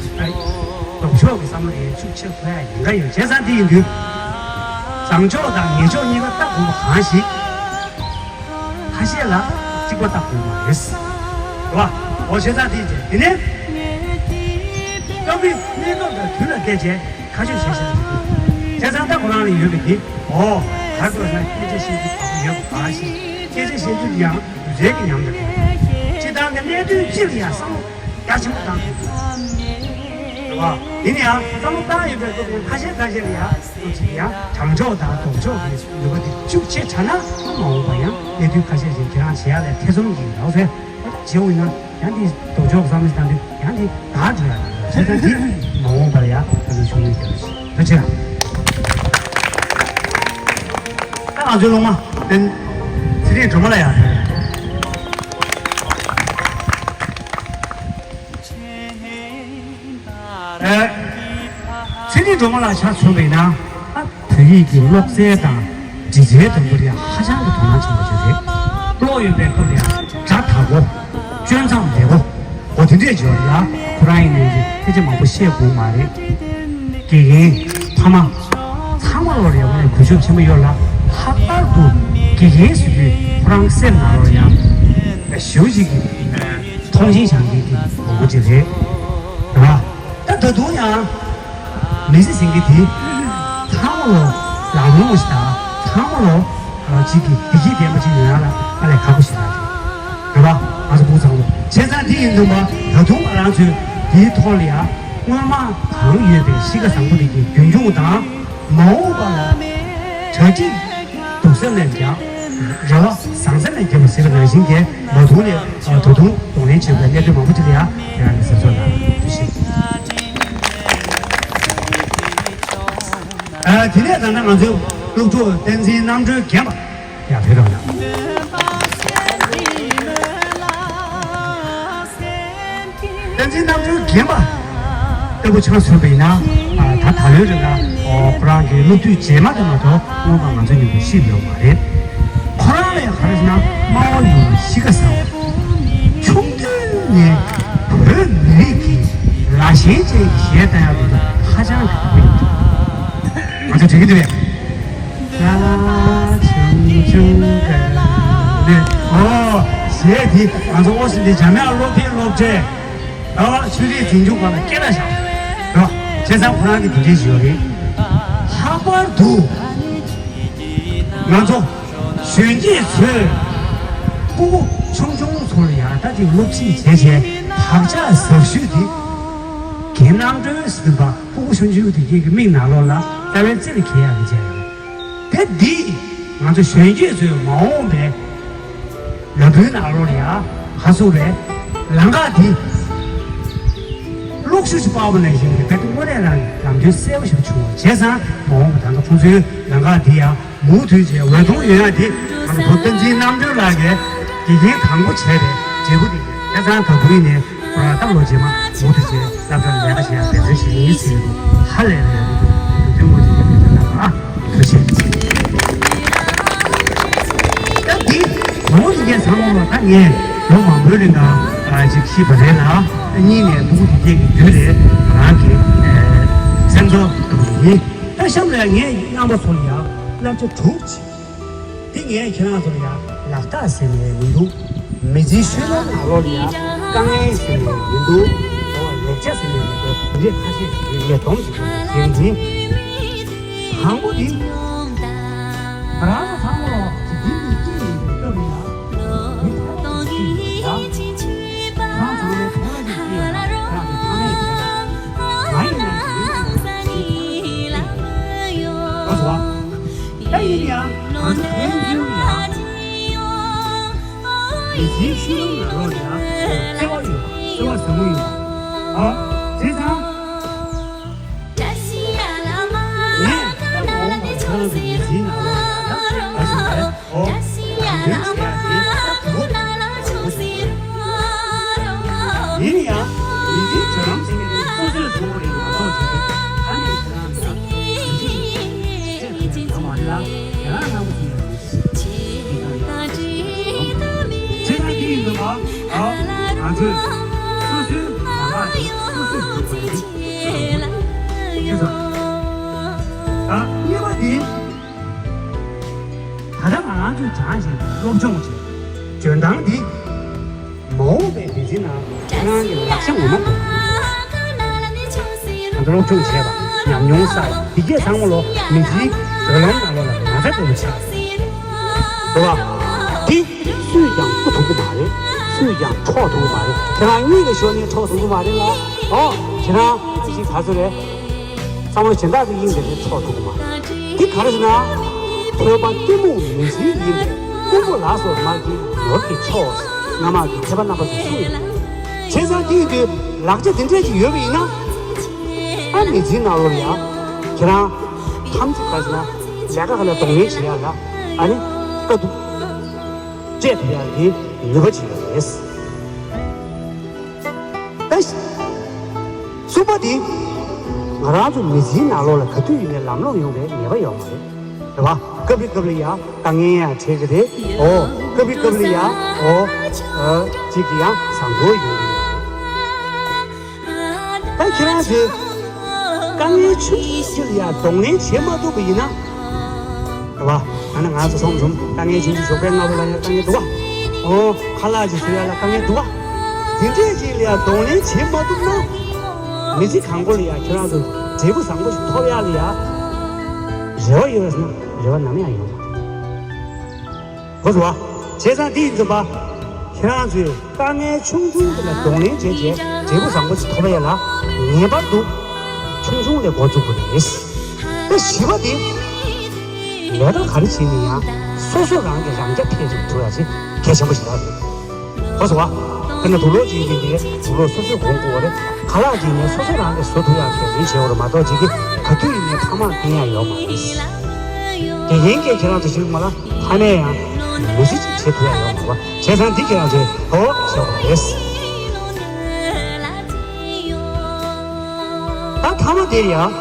ལྡོག་ཕྱོགས་ཀྱི་བསམ་བློ་དེ་ཤུགས་ཆེ་ཁོ་ཡ་ཡིན་ག་ཡོད་བྱས་ཙང་དེ་ཡིན་དུས། བཟང་ཕྱོགས་དང་ངན་ཕྱོགས་གཉིས་ཀ་ལྟ་དགོས་པ་གང་ཞིག་ཁ་ཤས་ལ་གཅིག་པ་ལྟ་དགོས་མ་རེད། རེད་བ། འོ་བྱས་ཙང་དེ་བྱས་དེ་ནས་སྐབས་རེ་གནས་སྐབས་དང་དུས་ལ་བལྟས་བྱས་ཁ་ཆོས་བྱས་བཞིན་དུ་བྱས་ཙང་ད་ཁོ་རང་ལ་ཡོད་པའི་དེ་འོ་ག་རེ་ཟེར་ན་སྐད་ཆ་བཤད་རྒྱུ་དགའ་པོ་ཡོད་པ་གང་ཞིག་སྐད་ཆ་བཤད་རྒྱུ་དེ་ཡང་སྒྱུ་རྩལ་གྱི་ཉམས་ལེན་དང་སྤྱིར་བཏང་གི་གནད་དོན་སྤྱི་ལ་ཡང་བསམ་བློ་རྒྱ་ཆེན་པོ་བཏང་དགོས། རེད་བ། ཡིན་ན་ཡང་བསམ་བློ་བཏང་ཡོད་པའི་སྐབས་ནས་ཁ་ཤས་ཁ་ཤས་ལ་ཡང་ཁོ་ཚོས་ཡང་བཟང་ཕྱོགས་དང་ལྡོག་ཕྱོགས་ཀྱི་ནུས་པ་དེ་ཤུགས་ཆེ་དྲགས་ན་མ་འོངས་པ་ཡང་གནད་དོན་ཁ་ཤས་ཤིག་ཁྱེད་རང་བྱེད་ཡག་ལ་ཐེ་ཚོམ་གྱི་ཡོད་ཟེར། བྱེད་འོང་ན་ཡང་དེ་ལྡོག་ཕྱོགས་བསམ་བློ་བཏང་དུས་ཡང་དེ་དག་འགྲོ་ཡག་རེད། བྱས་ཙང་དེ་མ་འོངས་པར་ཡང་ད་དུང་བྱུང་ཡོད་ཀྱི་རེད། ཐུགས་རྗེ་ཆེ། ད་ང་ཚོའི་སློབ་མ་བསྟན་ཚེ་རིང་སྒྲོལ་མ་ལགས་ཡང་ཨེ། ཚེ་རིང་སྒྲོལ་མ་ལགས་ཆ་མཚོན་པ་ཡིན་ན། ཨ། བོད་ཡིག་གི་ཀློག་རྩལ་དང་འབྲི་རྩལ་དང་པོ་ལ་ཡང་ཧ་ཅང་གི་དོ་སྣང་ཆེན་པོ་ཅིག་རེད། ཀློག་ཡོད་པའི་སྐབས་ལ་ཡང་སྒྲ་དག་པོ། སྐྱོན་མཚམས་ལེགས་པོ། འོ་དེ་ སྤྲད་འཇོག་ལ་ཁོ་རང་ཡིན་ནའི་ཕལ་ཆེར་མང་པོ་བཤད་དགོས་མ་རེད། དགེ་རྒན་ཕ་མ་ཚང་མ་ལོར་ཡག་པོ་ནས་གུས་ཞབས་ཆེན་པོ་ཡོད་ལ། ལྷག་པར་དུ་དགེ་རྒན་ཟེར་དུས་ཁོ་རང་སེམས་ནང་ལོར་ཡང་ཞེ་པོ་ཅིག་གི་མཐོང་ཆེན་བྱེད་མཁན་གྱི་ངོ་བོ་ཅིག་རེད། རེད་བ། ད་ད་དུང་ཡང་མི་ཚེ་ཟིན་གྱི་དེ་ཚང་མ་ལོ་ལམ་ལྷོང་ཞིག་དང་ཚང་མ་ལོ་ཅིག་གི་བདེ་སྐྱིད་ལྡན་པ་ཅིག་ཡོང་ཡག་ལ་དཀའ་ལས་ཁག་པོ་ཞིག་རེད། རེད་བ། ང་ཚོ་ཕྲུ་གུ་ཚང་མ་བྱས་ཙང་དེ་ཡིན་དུས་པ་ད་དུང་ང་རང་ཚོས་དེའི་ཐོག་ལ་ཡང་སྔོན་མ་གང་ཡོད་པའི་གཤིས་ཀ་བཟང་པོ་དེ་གའི་རྒྱུན་འཁྱོངས་དང་མ་འོངས་པ་ལ་གྲ་སྒྲིག་སྡུག་ས་ནས་ཀྱང་རེ་བ་བཟང་ས་ནས་བརྒྱབ་པ་ཟེར་བ་ནང་བཞིན་གྱི་ད་དུང་ནས་ད་དུང་གདོང་ལེན་བྱེད་དགོས་པའི་གནད་དོན་མང་པོ་ཅིག་ལ་ཡང་དེ་རང་གི་གཟབ་གཟབ་གནང་རོགས་ཞུ། ཨ། དེ་ནས་ད་ལྟ་ང་ཚོའི་སློབ་ཕྲུག་བསྟན་འཛིན་རྣམ་གྲོལ་རྒན་པ་ཡར་ཕེབས་རོགས་གནང་། བསྟན་འཛིན་རྣམ་གྲོལ་རྒན་པ་ལྟ་བུ་ཆ་བཞག་པ་ཡིན་ན། ཨ། ད་ད་ལོའི་རིང་ལ་ཁོ་རང་གི་སློབ་དུས་རྗེས་མ་དེ་མ་གཏོགས་སྔོན་མ་ང་ཚོ་མཉམ་དུ་གཤིབས་ཡོད་མ་རེད། ཁོ་རང་ལ་ཡང་ག་རེ་ཟེར་ན་སྨྲ་བ་ཡོད་པའི་གཤིས་ཀ་བཟང་བ། ཆུང་དུས་ནས་བོད་མི་རིགས་ཀྱི་ལ་ཞེན་ཅན་གྱི་གཞས་བཏང་ཡག་དེ་ཧ་ཅང་གི་དགའ་པོ་ཡོད། ང་ཚོ་དྲན་གྱི་འདུག་པས། ཨོ། གཞས་དེ་ང་ཚོ་ཨོ་སི་ཊི་ལི་ཡ་འཇམ་དབྱངས་སློབ་ཐིག་སློབ་གྲྭའི། ཨ། ཆོས་རིག་འཛིན་སྐྱོང་ཁང་ལ་སྐད་གྲགས་བཞག་རེད་བ། བྱས་ཙང་ཁོ་རང་གི་དེ་འདྲའི་ཞིག་ཡོད་རེད། ལྷག་པར་དུ་ང་ཚོ་གཞོན་སྐྱེས་ཚོས་སྤུ་གུ་ཆུང་ཆུང་ཚོར་ཡང་ད་ཅིག་སློབ་ཁྲིད་བྱས་བྱས་བག་ཆགས་ཟབ་ཤོས་དེ་རྒན་རྣམ་གྲོལ་ཟེར་བ་སྤུ་གུ་ཆུང་ཆུང་དེ་གའི་གི་མིག་ནང་ལོགས་ལ་རྩ་བའི་རྩེ་ལ་འཁེལ་ཡག་གི་བྱས་ཡོད། དེ་འདི་ང་ཚོ་གཞོན་སྐྱེས་ཚོའི་མ་འོངས་པའི་ལམ་བུའི་ནང་ལོགས་ལ་ཡ་ཧ་སུ་རེད། ལམ་ཁ་འདི་གློག་ཤུགས་ཀྱི་པར་པ་ནང་བཞིན་གྱི་ད་དེ་དངོས་གནས་རང་ལམ་སྟོན་གསལ་པོ་ཞིག་བྱུང་བ་བྱས་ཙང་མ་འོངས་པ་ད་ལྟ་ཁོང་ཚོའི་ལམ་ཁ་འདི་ཡང་མུ་མཐུད་བྱས་འོད་སྟོང་ཡོང་ཡ་འདི་ང་ཚོ་བསྟན་འཛིན་རྣམ་གྲོལ་ལགས་ཀྱིས་དགེ་རྒན་དང་པོ་བྱས་པའི་འབྲས་བུ་རེད། བྱས་ཙང་ད་དུང་ཡིན་ནའི། ཁོ་རང་ད་ལོ་རྗེས་མ་མུ་མཐུད་བྱས་སློབ་གྲྭར་ལས་ཀ་བྱེད་ཡག་འབད་བརྩོན་བྱེད་ཀྱི་ཡིན་ཟེར་གྱི་འདུག་ཧ་ལས་པའི་འདུག་མུ་མཐུད་ངོ་ཚ་ཡག་འབད་བརྩོན་གནང་རོགས་ཨ། ཐུགས་རྗེ་ཆེ། ད་འདི་ངོ་བོ་ཡིན་མཁན་ཚང་མ་ལ་ད་ངས་ལོ་མང་པོའི་རིང་ལ་ཅིག་ཤེས་པ་རེད་ལ། གཉིས་ནས་ཕྲུ་གུ་དེ་གས་ཀྱི་རྒྱུད་རེད། ང་རང་གི་སེམས་ཚོར་ལྟ་བུ་ཡིན། ད་གཤམ་ལ་ངས་རྣམ་པ་ཚོ་ལ་ཡང་བསླབ་བྱ་དྲུག་ཅིག་འདི་ངས་ཁྱེད་རང་ཚོ་ལ་ཡང་ལག་རྟགས་ཟེར་ནས་མི་འདུག་མི་ཚེའི་ཤུལ་ལམ་ནང་ལོགས་ལ་ཡང་དཀའ་ངལ་ཟེར་ནས་མི་འདུག་འོ་ལེགས་ཆ་ཟེར་ནས་མི་འདུག་འདི་འདྲའི་ཁ་ཤས་ཤིག་ངས་སྡོམ་ཞིག་བྱས་ནས་ཡིན། དང་པོ་འདི། ང་རང་ཚོ་ཚང་མ་ལ་འདི་འདི་སྐྱིད་ཡིན་པའི་སྐབས་ལ་ཡང་མི་ཐ་མ་ཞིག་ཡིན་པ་ཡང་། ཁོང་ཚང་མའི་ཐོག་ལ་ཡིན་ཡང་རང་གི་ཕ་མའི་ཐོག་ལ་ང་ཡིན་ན་ཡིན་ཡང་ཡིན་ཡང་ཡིན་ཡང་། ད་ཡིན་ཡང་ང་ཚོ་ཕན་ཚུན་ལ་ཡང་མི་ཚེའི་ཤུལ་ལམ་ནང་ལོགས་ལ་ཡང་བརྩེ་བ་ཡོད་པ་བརྩེ་བ་ཟབ་མོ་ཡོད་པ། ཨ། བྱས་ཙང་། ད་ཡིན་ཡང་ང་ཚོ་ཕན་ཚུན་ལ་ཡང་ཨོ། ཡིན་ཡང་། མི་ཚེའི་བྱ་ལམ་ཟེར་མཁན་དེ་སོ་སོས་བཟུང་བ་རེད་མ་གཏོགས་བྱེད་དུས་ཨ་ནི་ཁྱེད་རང་ཡང་ཁྱེད་རང་ཡང་མ་རེད་ལ་ཁྱེད་རང་རྣམ་པ་ཚོ་ཡང་ཡིན། བྱས་ཙང་འདི་ཡིན་འདུག་ག་ཨ། ང་ཚོས་སོ་སོའི་བྱ་གླག་དེ་སོ་སོས་བཟུང་བ་རེད། ཤེས་སོང་། ཨ། གཉིས་པ་དེ། ད་ལྟ་ང་རང་ཚོས་སྦྱངས་བཞིན་པའི་སློབ་སྦྱོང་བྱེད། འཇོན་ཐང་འདི། མ་འོངས་པའི་བདེ་སྐྱིད་ནང་ཁྱེད་རང་གི་ལག་ཆ་ངོ་མ་དགོས། ང་ཚོ་སློབ་སྦྱོང་བྱས་པ་ཉམས་མྱོང་བསགས་པ་འདི་གས་ཚང་མ་ལོ་མི་ཚེའི་བགྲོད་ལམ་ནང་ལོགས་ལ་ན་ཚ་འདྲ་པོ་ཆགས་རེད་བ། འདི་སུས་ཀྱང་བཀུག་ཐུབ་ཀྱི་མ་རེད། སུས་ཀྱང་འཕྲོག་ཐུབ་ཀྱི་མ་རེད། ཁྱེད་རང་གཉིད་ལ་ཞོན་ནས་འཕྲོག་ཐུབ་ཀྱི་མ་རེད་ལ། ཨོ། ཁྱེད་རང་ཅིག་ག་ཚོད་རེད། བསམ་བློ་གཞན་དག་ཏུ་དབྱིངས་དེ་ནས་འཕྲོག་ཐུབ་ཀྱི་མ་རེད། འདི་ག་རེ་ཟེར་ན། ཐོས་པ་གཏི་མུག་མུན་སེལ་ཡིན་པས་ཀུན་རྨོངས་ལ་སོགས་མ་སྐྱེས་ནོར་གྱི་མཆོག་སྔ་མ་གི་མཁས་པ་རྣམ་པ་ཚོས་གསུངས་ཡོད། བྱས་ཙང་དེ་ཡིན་དུས་ལག་ཆ་དེ་འདྲས་ཅིག་ཡོད་པ་ཡིན་ན། ཨ་མི་ཚེའི་ནང་ལོགས་ལ་ཡང་ཁྱེད་རང་ཐམས་ཅད་ག་རེ་ཟེར་ན་ལས་ཀ་ག་ལ་གདོང་ལེན་བྱེད་ཡག་ལ་ཨ་ནི་དཀའ་སྡུག་སྤྲད་ཐུབ་ཡག་གི་ནུས་པ་ཅིག་ཡོད་རེད། ད་གསུམ་པ་དེ། ང་རང་ཚོ་མི་ཚེའི་ནང་ལོགས་ལ་ག་དུས་ཡིན་ནའི་ལམ་ལྷོང་ཡོང་བའི་ངེས་པ་ཡོད་མ་རེད། རེད་བ། སྐབས་རེ་སྐབས་རེ་ཡང་དཀའ་ངལ་ཡང་འཕྲད་ཀྱི་རེད། ཨོ། སྐབས་རེ་སྐབས་རེ་ཡང་ཨོ། ཨ། གཅིག་གི་ཡང་བཟང་པོ་ཡོང་གི་ཡོད་རེད། ང་ཚོས་དཀའ་ངལ་ཆུང་ཆུང་ཅིག་ལ་ཡང་གདོང་ལེན་བྱེད་མ་ཐུབ་པ་ཡིན་ན། རེད་བ། ད་ནི་ང་ཚོ་སོང་བྱུང་དཀའ་ངལ་ཆུང་ཆུང་ཞོགས་པའི་སྔ་པོ་ལ་ཡང་དཀའ་ངལ་འདུག་བ། ཨོ་ཁ་ལག་ཅིག་བཟོ་ཡ་ལ་དཀའ་ངལ་འདུག་བ། དེ་འདྲས་ཅིག་ལ་ཡང་གདོང་ལེན་བྱེད་མ་ཐུབ་ན། མི་ཚེ་གང་པོ་ལ་ཡང་ཁྱོད་རང་ཚོ་འབྲས་བུ་བཟང་པོ་ཞིག་ཐོབ་ཡ་ལ་ཡང་རེ་བ་ཡོད་པ་ཟེར་ན་རེ་བ་ནམ་ཡང་ཡོང་མ་ཐུབ། གོ་སོང་བ། བྱས་ཙང་འདི་ཡིན་ཙམ་པ། ཁྱེད་རང་ཚོས་དཀའ་ངལ་ཆུང་ཆུང་དེ་ལ་གདོང་ལེན་བྱས་རྗེས་འབྲས་བུ་བཟང་པོ་ཞིག་ཐོབ་པ་ཡིན་ལ། ངེས་པར་དུ་ཆུང་ཆུང་ལས་འགོ་བཙུགས་དགོས་རེད། ད་བཞི་པ་དེ། ལས་ཀ་ག་རེ་བྱེད་ནས་ཡང་སོ་སོ་རང་གི་རང་རྐྱ་འཕེར་ཐུབ་ཡ་ཅིག་གལ་ཆེན་པོ་ཞིག་རེད། གོ་སོང་བ། དཔེར་ན་དུག་ལོག་ཅིག་ཡིན་དེ་དུག་ལོག་སོ་སོས་གོན་དགོས་པ་རེད། ཁ་ལག་ཅིག་ཡིན་ནའི་སོ་སོ་རང་གིས་བཟོ་ཐུབ་ཡག་གི་རིན་བྱེད་པ་རེད་མ་གཏོགས་ཅིག་གིས་ག་དུས་ཡིན་ནའི་ཕ་མར་བསྟེན་ཡག་ཡོད་མ་རེད། དགེ་རྒན་གྱིས་ཁྱེད་རང་ཚོ་ཞིག་མ་ལ་ཕ་མས་ཡང་མི་ཚེ་ཅིག་བྱེད་ཐུབ་ཡག་ཡོད་མ་རེད་བ། བྱས་ཙང་འདི་ཁྱེད་རང་ཚོས་གོ་བ་བྱེད་དགོས་རེད། ད་མཐའ་མ་དེར་ཡང་།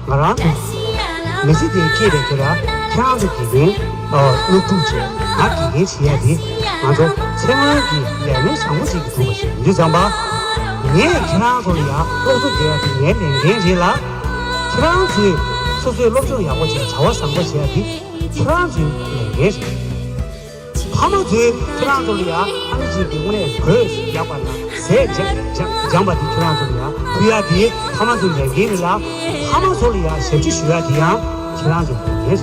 ང་རང་ཚོ་མི་ཚེ་འདིར་སྐྱེས་པའི་དུས་ལ་ཁྱེད་རང་ཚོ་དགེ་རྒན་སློབ་ཕྲུག་བྱས་ང་དགེ་རྒན་བྱེད་ཡ་དེ་ང་ཚོ་ཚེ་སྔོན་གྱི་ལས་སྣེ་བཟང་པོ་ཞིག་ཏུ་གྱུར་པ་ཞིག་ཡིན་དུས་ཙམ་པ། ངས་ཁྱེད་རང་ཚོ་ལ་ཡང་སློབ་གསོ་སྤྲད་ཡ་དེ་ངའི་ལས་འགན་རེད་ལ། ཁྱེད་རང་ཚོས་སོ་སོའི་སློབ་སྦྱོང་ཡག་པོ་བྱས་བྱ་བ་བཟང་པོ་བྱེད་ཡ་དེ་ཁྱེད་རང་ཚོའི་ལས་འགན་རེད། ཕ་མ་ཚོས་ཁྱེད་རང་ཚོ་ལ་ཡང་ཨ་ནི་གཅིག་གི་དངོས་གནས་གོས་ཞིག་རྒྱག་པ་དང་ཟས་སྦྱངས་སྦྱངས་སྦྱངས་པ་དེ་ཁྱེད་རང་ཚོ་ལ་ཡང་ཕུལ་ཡ་དེ་ཕ་མ་ཚོའི་ལས་འགན་རེད་ལ། ཕ་མ་ཚོ་ལ་ཡང་ཞབས་ཕྱི་ཞུ་ཡ་དེ་ཡང་ཁྱེད་རང་ཚོའི་ལས་འགན་རེད།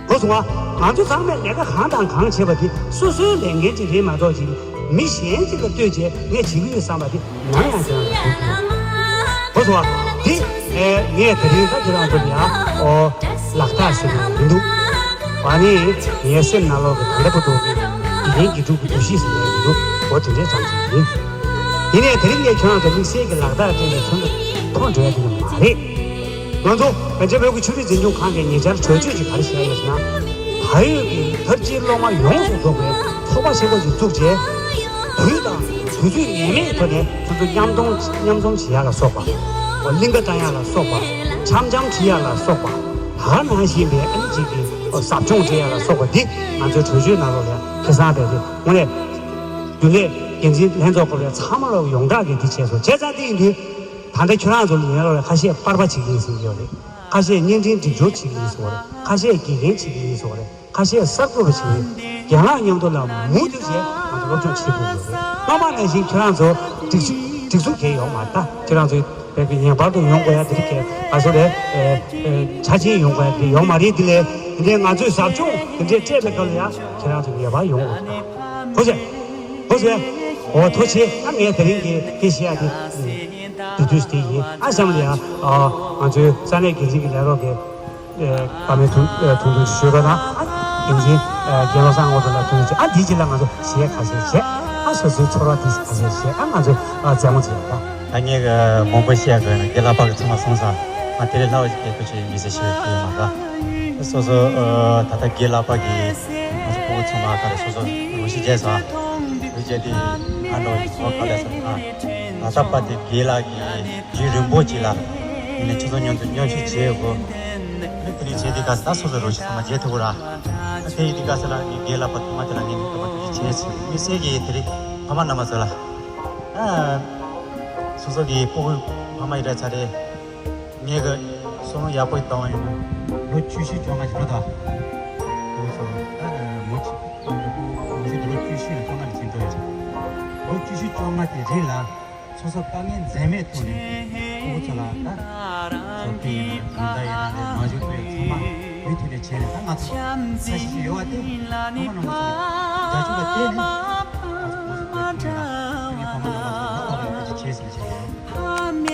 གོ་སོང་ང་། ང་ཚོ་ཚང་མས་ལས་ཀ་གང་དང་གང་བྱེད་པ་དེ་སོ་སོའི་ལས་འགན་ཅིག་རེད་མ་གཏོགས་ཅིག་མི་གཞན་ཅིག་ལ་ལྟོས་བྱས་ངས་བྱེད་ཀྱི་ཡོད་བསམ་པ་དེ། ནམ་ཡང་ཁྱེད་རང་ཚོ་གོ་སོང་བ། འདི་ངས་ད་རིང་ད་ཁྱེད་རང་ཚོ་ལ་ཡང་ཨོ་ལག་རྟགས་ཟེར་ནས་མི་འདུག་ཨ་ནི་ངའི་སེམས་ནང་ལོགས་ཀྱི་ད་ལྟ་བར་དུ་གི་དགེ་རྒན་དགེ་ཕྲུག་གི་འདུ་ཤེས་ཟེར་ནས་མི་འདུག་འོ་དེ་འདྲའི་ཙམ་ཞིག་ཡིན། ཡིན་ནའི་ད་རིང་ངས་ཁྱེད་རང་ཚོ་དམིགས་བསལ་གྱི་ལག་རྟགས་སྤྲད་ནས་ཁྱོད་ཚོ་མཐོང་འགྲོ་ཡ་དེ་མ་རེད། ང་ཚོ་བོད་རྒྱ་བོད་ཀྱི་ཆོས་རིག་འཛིན་སྐྱོང་ཁང་གིས་ཉེ་ཆར་གྲོས་ཆོད་ཅིག་ག་རེ་བཞག་ཡོད་ཟེར་ན། ད་ཡོད་ཀྱི་ཐབས་ཇུས་སློབ་མ་ཡོངས་སུ་རྫོགས་པའི་ཚོགས་པ་ཆེན་པོ་ཞིག་བཙུགས་རྗེས། དུས་དང་དུས་ཚོད་ངེས་མེད་ཐོག་ནས་ཁྱོད་ཚོ་མཉམ་གཏོང་མཉམ་འཛོམས་བྱེད་ཡག་ལ་སོགས་པ། གླིང་ག་བཏང་ཡག་ལ་སོགས་པ། འཆམ་འཆམ་ཁྲིད་ཡག་ལ་སོགས་པ། ད་ག་ནང་བཞིན་པའི་ཨ་ནི་གཅིག་གི་ཟབ་སྦྱོང་སྤྲད་ཡག་ལ་སོགས་པ་འདི་ང་ཚོའི་གྲོས་ཆོད་ནང་ལོགས་ལ་ཁེ་བཟང་རྦད་དེ་དངོས་གནས། རྒྱུན་ལས་འགན་འཛིན་ལྷན་ཚོགས་སྐོར་བའི་ཚང་མ་ལོག་ཡོངས་གྲགས་ཀྱི་འདི་བྱས་སོང་བྱས་ཙང་འདི་ཡིན་དུས། ད་ལྟ་ཁྱོད་རང་ཚོ་ལ་ཡིན་ལ་ཁ་ཤས་པར་པ་བྱེད་ཀྱི་ཡིན་ཟེར་གྱི་ཡོད་རེད། ཁ་ཤས་བརྙན་འཕྲིན་སྒྲིག་སྦྱོར་བྱེད་ཀྱི་ཡིན་ཟེར་བ་རེད། ཁ་ཤས་དགེ་རྒན་བྱེད་ཀྱི་ཡིན་ཟེར་བ་རེད། ཁ་ཤས་གསར་འགོད་པ་བྱེད་ཀྱི་ཡིན། རྒན་ལགས་མཉམ་དུ་ལ་མུ་མཐུད་བྱས་ང་ཚོ་སློབ་སྦྱོང་བྱེད་དགོས་ཀྱི་ཡོད་རེད། སྔོན་མ་ནང་བཞིན་ཁྱོད་རང་ཚོ་སྒྲིག་སྒྲིག་འཛུགས་གལ་ཡོད་མ་རེད། ད་ཁྱོད་རང་ཚོའི་བོད་ཀྱི་ངེས་པར་དུ་ཡོང་དགོས་ཡ་དེ་རིགས་གལ་ག་ཚོད་རེད། ཆ་ཆེན་ཡོང་དགོས་ཡ་དེ་ཡོད་མ་རེད། དེ་ལས་དེ་འདྲའི་ང་ཚོས་ཟབ་སྦྱོང་དེ་འདྲའི་སྤྲད་པའི་སྐབས་ལ་ཡ་ཁྱེད་རང་ཚོ་ངེས་པར་ཡོང་དགོས་ད། ཧོ་ཟེ། ཧོ་ཟེ། འོ་ཐུགས་རྗེ་ཆེ། ད་ངས་དེ་རིང་གི་དེ་བཤད་ཡ་དེ་དུས་དུས་དེ་ཡིན། ཨ་གཤམ་ལ་ཡང་ང་ཚོའི་ས་གནས་འགན་འཛིན་གྱི་ལས་རོགས་ཀྱི་བཀའ་མོལ་ཐུང་ཐུང་ཐུང་ཞུས་པ་དང་། ཨ་འགན་འཛིན་རྒན་བློ་བཟང་དངོས་གྲུབ་ལགས་ཐུགས་རྗེ་ཆེ། ཨ་འདིའི་རྗེས་ལ་ང་ཚོ་གཞས་ཁ་ཤས་བྱས། ཨ་སོ་སོའི་ཚོར་བ་དེ་ཁ་ཤས་བྱས། ཨ་ང་ཚོ་རྩེད་མོ་རྩེ་ཡ་ད། ད་ངས་མང་པོ་བཤད་དགོས་ན་རྒན་ལགས་ཕར་གི་ཚང་མ་གསུངས་སོང་། ང་དེ་ལས་ལྷག་པ་ཞིག་བཤད་དགོས་ཀྱི་མི་ཟེར་ཞུ་གི་ཡོད་མ་རེད། སོ་སོ་ཨ་ད་ལྟ་རྒན་ལགས་ཕར་གི་ང་ཚོ་སྤུ་གུ་ཚང་མ་ག་རེ་སོ་སོ་རང་ཤི་བྱས་སོང་། རང་ཤི་བྱས་ཏེ་ང་འགྲོ་བའི་གོ་སྐབས་ལས་སོང་། ད་ལྟ་ཕར་དེ་རྒན་ལགས་ཀྱི་རྒྱུན་རིང་པོ་ཅིག་ལ་ཡིན་ནས་ཁྱོད་ཚོ་མཉམ་དུ་མཉམ་ཞུགས་བྱས་ཡོད་གོ། དེ་ནས་བྱས་དེ་ག་ས་ད་སོ་སོ་རང་ཤི་ཚང་མ་བྱས་ཐུབ་གོ་ར། དེ་ཡིན་དེ་ག་ས་ལ་ངས་རྒན་ལགས་ཕར་ཐོག་མ་དེ་ལ་ངས་ནི་ཐོག་མ་དེ་བྱས་ཚེ་དམིགས་བསལ་གྱི་དེ་རིང་ཕ་མ་རྣམ་པ་ཚོ་ལ། ཨ། སོ་སོ་གི་སྤུ་གུ་ཕ་མ་ཡི་རེད་ཚ་རེད། ངས་གི་བསམ་བློ་ཡག་པོ་བཏང་བ་ཡིན་ན། ལོ་བཅུ་བཞི་བཅོ་ལྔ་ཞིག་འགྲོ་ཐལ། ཨ་མོ་ཆེ་མོ་ཆེ་ལོ་བཅུ་བཞི་ནས་བཅོ་ལྔ་ནས་ཕྱིན་འགྲོ་ཡོད་ཅིང་། ལོ་བཅུ་བཞི་བཅོ་ལྔ་དེ་རིང་ལ་སོ་སོ་དཀའ་ངལ་འཛེམས་མེད་ཐོག་ནས་ཕྲུ་གུ་ཚོ་ལ་ད་ཞོགས་ཀས་ཡིན་ན་རེད། གང་ལྟར་ཡིན་ན་རེད། མ་བཞུགས་དུས་ཚང་མ་མུ་མཐུད་ནས་བྱས་ནས། ད་ང་ཚོ་ས་གཞི་ཡོད་པ་དེ་ཕ་མ་རྣམ་པ་ཚོ་ལ་རྒྱ་ཆུ་ལ་བརྟེན་ནས་ང་ཚོ་ཁོང་ཚོ་དེ་ཐུག་ཡོད་ལ། དེ་ནས་ཕ་མ་རྣམ་པ་ཚོ་ལ་ད་ལྟ་བར་དུ་བྱས་ཟིན་བྱས་ཡོད། ཨ་ནི་ད་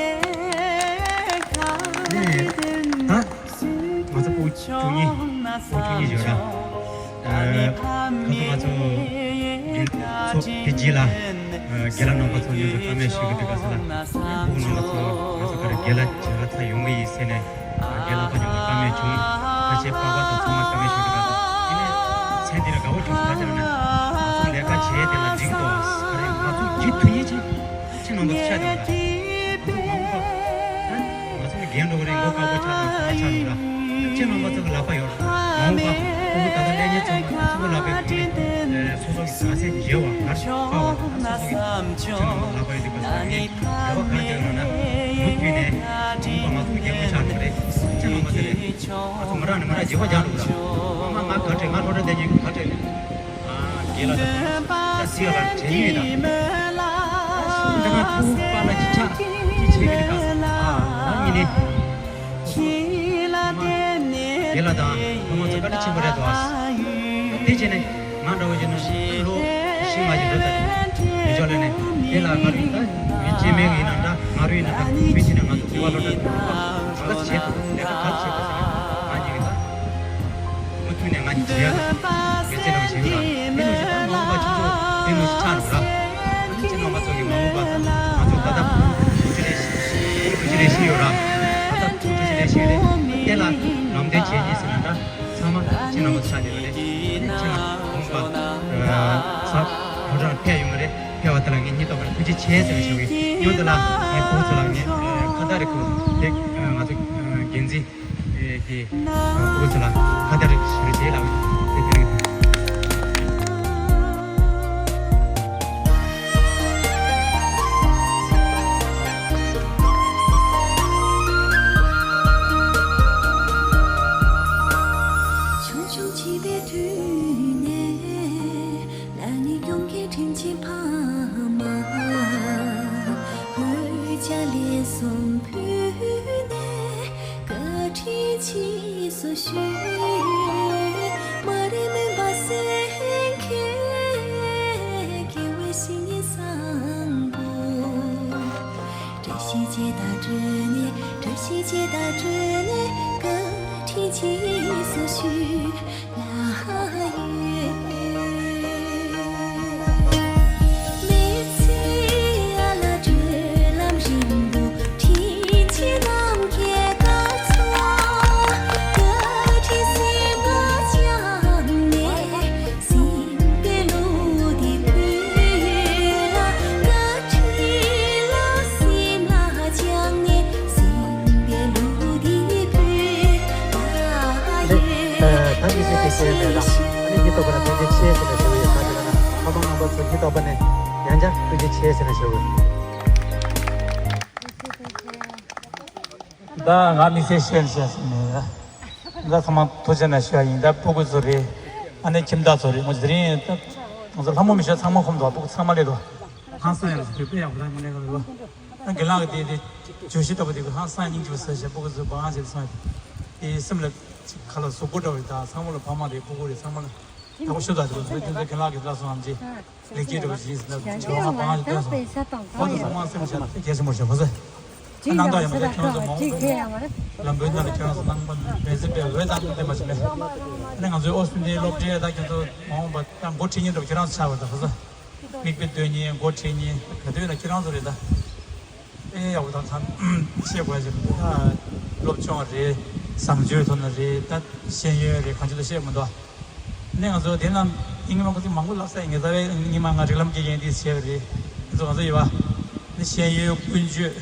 ང་ཚོ་ཕྲུ་གུ་བཅུ་གཉིས་ཕྲུ་གུ་བཅུ་གཉིས་ཡོད་ར། ཨ་ཁ་སང་ང་ཚོ་འདི་ཚོགས་དེ་རྗེས་ལ་ཨ་རྒན་ལགས་རྣམ་པ་ཚོ་མཉམ་དུ་བཀའ་མོལ་ཞུ་གི་འདུག་ག་ས་ལ། ཕྲུ་གུ་རྣམ་པ་ཚོ་ང་ཚོ་ག་རེ་རྒན་ལགས་བྱེད་ག་ཚ་ཡོང་གི་ཡིན་ཟེར་ནས་རྒན་ལགས་ཕར་མཉམ་དུ་བཀའ་མོལ་བྱུང་། ཁ་ཤས་པ་ཕར་དང་ཚང་མ་བཀའ་མོལ་ཞུ་འདུག་ག་ས། དེ་ནས་མཚན་འདི་ལ་དགའ་བོ་བྱུང་སོང་། ད་ཅི་ལ་ན་ང་ཚོ་ལས་ཀ་བྱས་དེ་ལ་འགྲིག་འདུག་ག་རེ་ང་ཚོ་བགྱིད་ཐུབ་ཡིན་ཅིག་ཁྱེད་རྣམ་པ་ཚོ་ཤ་དང་ལ། ང་ཚོ་མ་འོངས་པ། ང་ཚོ་ནི་རྒན་འགྲོ་གི་རེད། མགོ་དཀར་པོ་ཆགས་དང་ཚ་ཆགས་འགྲོ་ར། ཁྱེད་རྣམ་པ་ཚོ་གི་ལག་པ་ཡོད་ར། མ་འོངས་པ་ཕྲུ་གུ་ད་ལྟ་སླེབས་མཁན་ཚང་མ་ཚོ་གི་ལག་པའི་སྒང་ནས་སོ་སོ་གི་མཛའ་བརྩེ་འཇལ་བ་ང་ཚོ་དཔའ་བ་ང་ཚོ་གི་ཁྱེད་རྣམ་པ་ལག་པ་ཡོད་འདུག་པ་ས་ངས་རེ་བ་ག་རེ་རྒྱག་ཡོད་ན། ཁྱོད་ནས་ཁོང་པ་ང་ཚོ་རྒྱལ་པོ་ཆགས་འགྲོ་རེད། ཅི་མང་པོ་ཟེར་རེད། ང་ཚོ་མི་རག་ནས་མི་རག་བྱེད་པ་རྒྱག་འགྲོ་ར། ང་ང་ག་བྲེལ། ང་སློབ་གྲྭ་བསྡད་མཁན་ག་བྲེལ། ཨ་རྒན་ལགས་དང་ད་སི་ཡ་ལགས་བྲེལ་ཡོད་ད། ད་ང་ཁོང་པ་ལ་ཅི་ཆགས་ཅི་བྱེད་ཀྱི་རེད་ག་ཟེར། ཨ་ང་གཉིས་ནས། རྒན་ལགས་དང་ཁོང་ཚོ་བཀའ་དྲིན་ཆེན་པོ་རེད་དོ། དེ་བྱས་ནས་ང་འདྲ་བོ་ཡིན་ན་ལོ་བཞི་ལྔ་ཞིག་འགྲོ་ཚར་དུས་མི་ཆོག་ལས་ནས། རྒན་ལགས་ང་རུ་ཡིན་ད། མི་སྐྱེ་དམན་ཡིན་ན་འདྲ། ང་རུ་ཡིན་ན་འདྲ། མི་ཕྱིན་ན་ང་ཚོ་དེ་བ་ལོ་འདྲ་ག་ཚོད་བྱེད་ཐུབ་ལས་ཀ་ག་ཚོད་བྱེད་དགོས་ཟེར་ནས་ང་གཉིས་ཀྱིས་ད་མུ་མཐུད་ནས་ང་གཉིས་བྱེད་ཡ་ད་འགན་འཛིན་ལ་བྱེད་ཡོད་ལ། དེ་ནང་བཞིན་ད་མ་འོངས་པ་ཁྱོད་ཚོ་དེ་ནང་བཞིན་ཆགས་འགྲོ་ར། ཨ་ནི་སྤྱི་ནང་མ་ཚོགས་ཀྱི་མ་འོངས་པ་ད་ང་ཚོ་ད་ལྟ་ཐུགས་རྗེ་ལེགས་ཤིག་ཐུགས་རྗེ་ལེགས་ཤིག་ཡོད་ར། ད་ལྟ་ཐུགས་རྗེ་ལེགས་ཤིག་རེད། དེ་ལ་ལམ་སྟོན་བྱེད་ཀྱིས་ཟེར་ན་འདྲ། ཚང་མ་ཕྱི་ནང་མ་ཆགས་བསྡད་པ་རེད། ཕྱི་ནང་གོང་པ་ས་ལོ་གྲངས་ཕེབས་ཡོང་གི་རེད། ཕེབས་པ་དེ་ལ་ངས་སྙིང་ཐག་པ་ནས་ཐུགས་རྗེ་ཆེ་ཟེར་བ་ཞུ་གི་ཡོད། དེ་ལ་ངས་ཕྲུ་གུ་ཚོ་ལ་ངས་ཁ་བརྡ་རེ་ཁུར་དེ་ང་ཚོ་འགན་འཛིན་གྱི་ཕྲུ་གུ་ཚོ་ལ་ཁ་བརྡ་རེ་ཞུ་རེ་བྱེད་ལ་དེ་དེ་རེད། ཆུང་ཆུང་བྱིས་པའི་དུས་ནས་ལ་ནི་ཡོང་གི་དྲིན་ཆེན་ཕ་མ། འོད་ཆགས་ལན་གསུམ་ཕུལ་ནས་བཀའ་དྲིན་ཆེ་སོ་ཞུ། མ་རིག་མུན་པ་སེལ་མཁན་དགེ་བའི་བཤེས་གཉེན་བཟང་པོ། བཀྲ་ཤིས་བྱེད་དང་བཀྲ་ནས། བཀྲ་ཤིས་བྱེད་དང་བཀྲ་ནས་བཀའ་དྲིན་ཆེ་སོ་ཞུ་ལ་ཡོད། མི་ཚེ་ཨ་ལ་གྲོལ་ལམ་རིང་པོ། དྲིན་ཆེན་ནམ་མཁའི་སྐར་ཚོགས། བཀའ་དྲིན་སེམས་ལ་བཅངས་ནས། སེམས་པའི་བློ་འདི་ཕུལ་ལ། བཀའ་དྲིན་ལ་སེམས་ལ་བཅངས་ནས། སེམས་པའི་བློ་འདི་ཕུལ་ལ་ཡོད། ད་མི་སེམས་ཀྱི་སེམས་ནས་ལ་ཨ་ནི་སྙིང་ཐག་པ་ནས་ཐུགས་རྗེ་ཆེ་ཟེར་ནས་ཞུ་གི་ཡོད། ད་དེ་ལ་ན་ཕ་མ་རྣམ་པ་ཚོ་སྙིང་ཐག་པ་ནས་ཡང་བསྐྱར་ཐུགས་རྗེ་ཆེ་ཟེར་ནས་ཞུ་གི་ཡོད། ད་ང་མི་ཚེ་ཤེས་ཤེས་ནས་ད་ཚང་མ་ཐུགས་རྗེ་ཆེ་ཞུ་ཡ་ཡིན། ད་ཕྲུ་གུ་ཚོ་རེད། ཨ་ནི་ཁྱིམ་བདག་ཚོ་རེད། ངོ་དེ་རིང་ད་ང་ཚོ་ལྷ་མོ་མི་ཤོད་ཚང་མ་ཁོམ་འདུག་ཕྲུ་གུ་ཚང་མ་སླེབས་འདུག་ཧང་སང་ཡང་ཞིག་དཔེ་ཡག་པོ་ད་ངོ་ལེ་ག་ལོ། ད་དགེ་ལགས་ཀྱི་དེ་དེ་བརྗོད་གཞི་ལྟ་བུ་དེ་གི་ཧང་སང་སྙིང་རྗེ་པོ་ཟེར་བྱས་ཕྲུ་གུ་ཚོ་བང་བྱས་སོང་། དེ་སེམས་ལ་ཅིག་ཁ་ལ་ཟུག་པོ་འདྲ་བ་རེད། ད་ཚང་མ་ལ་ཕ་མ་རེད། ཕྲུ་གུ་རེད། ཚང་མ་ལ། ད་ཁོ་ཤུ་ད་ཅིག་ཁྱོད་ཚོ་དགེ་ལགས་ཀྱི་བཀྲ་གསུང་ཨམ་ཆི་ལེགས་སྐྱེས་འདྲ་བ་ཞིག་ཟིན་ན་བྱ་བ་ང་པང་ཞིག་སྟོན་སོང་། ཁོ་ཚོ་ཚང་མ་སེམས་ཤ་ཚ་གལ་ཆེན་པོ་ཞིག་ཁོ་ཚོ་ཁྱེད་རྣམ་དག་ཡང་མ་ཁྱེད་ཁྱོད་ཚོ་མ་འོངས་པ་ལམ་བུའི་ནང་ལ་ཁྱེད་རང་ཚོ་ནང་པ་མེད་ཚེ་པའི་འོད་དང་ལྡན་པ་ཞིག་ལས། ཨ་ནི་ང་ཚོའི་ཨོ་སུན་དེའི་སློབ་གྲྭའི་ད་ཁྱོད་ཚོ་མ་འོངས་པ་ད་འགོ་ཁྲིད་མཁན་འདྲ་བ་ཁྱེད་རང་ཚོ་ཆགས་པ་ད་ཁོ་ཚོ་མིག་དཔེ་སྟོན་མཁན་འགོ་ཁྲིད་མཁན་ག་དུས་ན་ཁྱེད་རང་ཚོ་རེད་ད། ཨེ་ཡག་པོ་དང་ཐང་ཤེས་དགོས་ཞེས་ད་སློབ་སྦྱོང་རེད། བཟང་སྤྱོད་ཐོག་ནས་རེད། ད་ཤེས་ཡོན་རེད། གང་ཅི་ལ་ཤེས་མི་འདུག་ནས་ང་ཚོ་དེ་རྣམས་ཡིན་གྱི་མ་ཁོ་ཚོ་མང་པོ་ལབ་ས་ཡིན་གྱི་རྩ་བའི་ཉི་མ་ང་རིགས་ལམ་དགེ་རྒན་དེ་བྱས་པ་རེད། ང་ཚོ་ང་ཚོ་ཡོད་པ་ནི་ཤེས་ཡོན་ཀུན་སྤྱོད་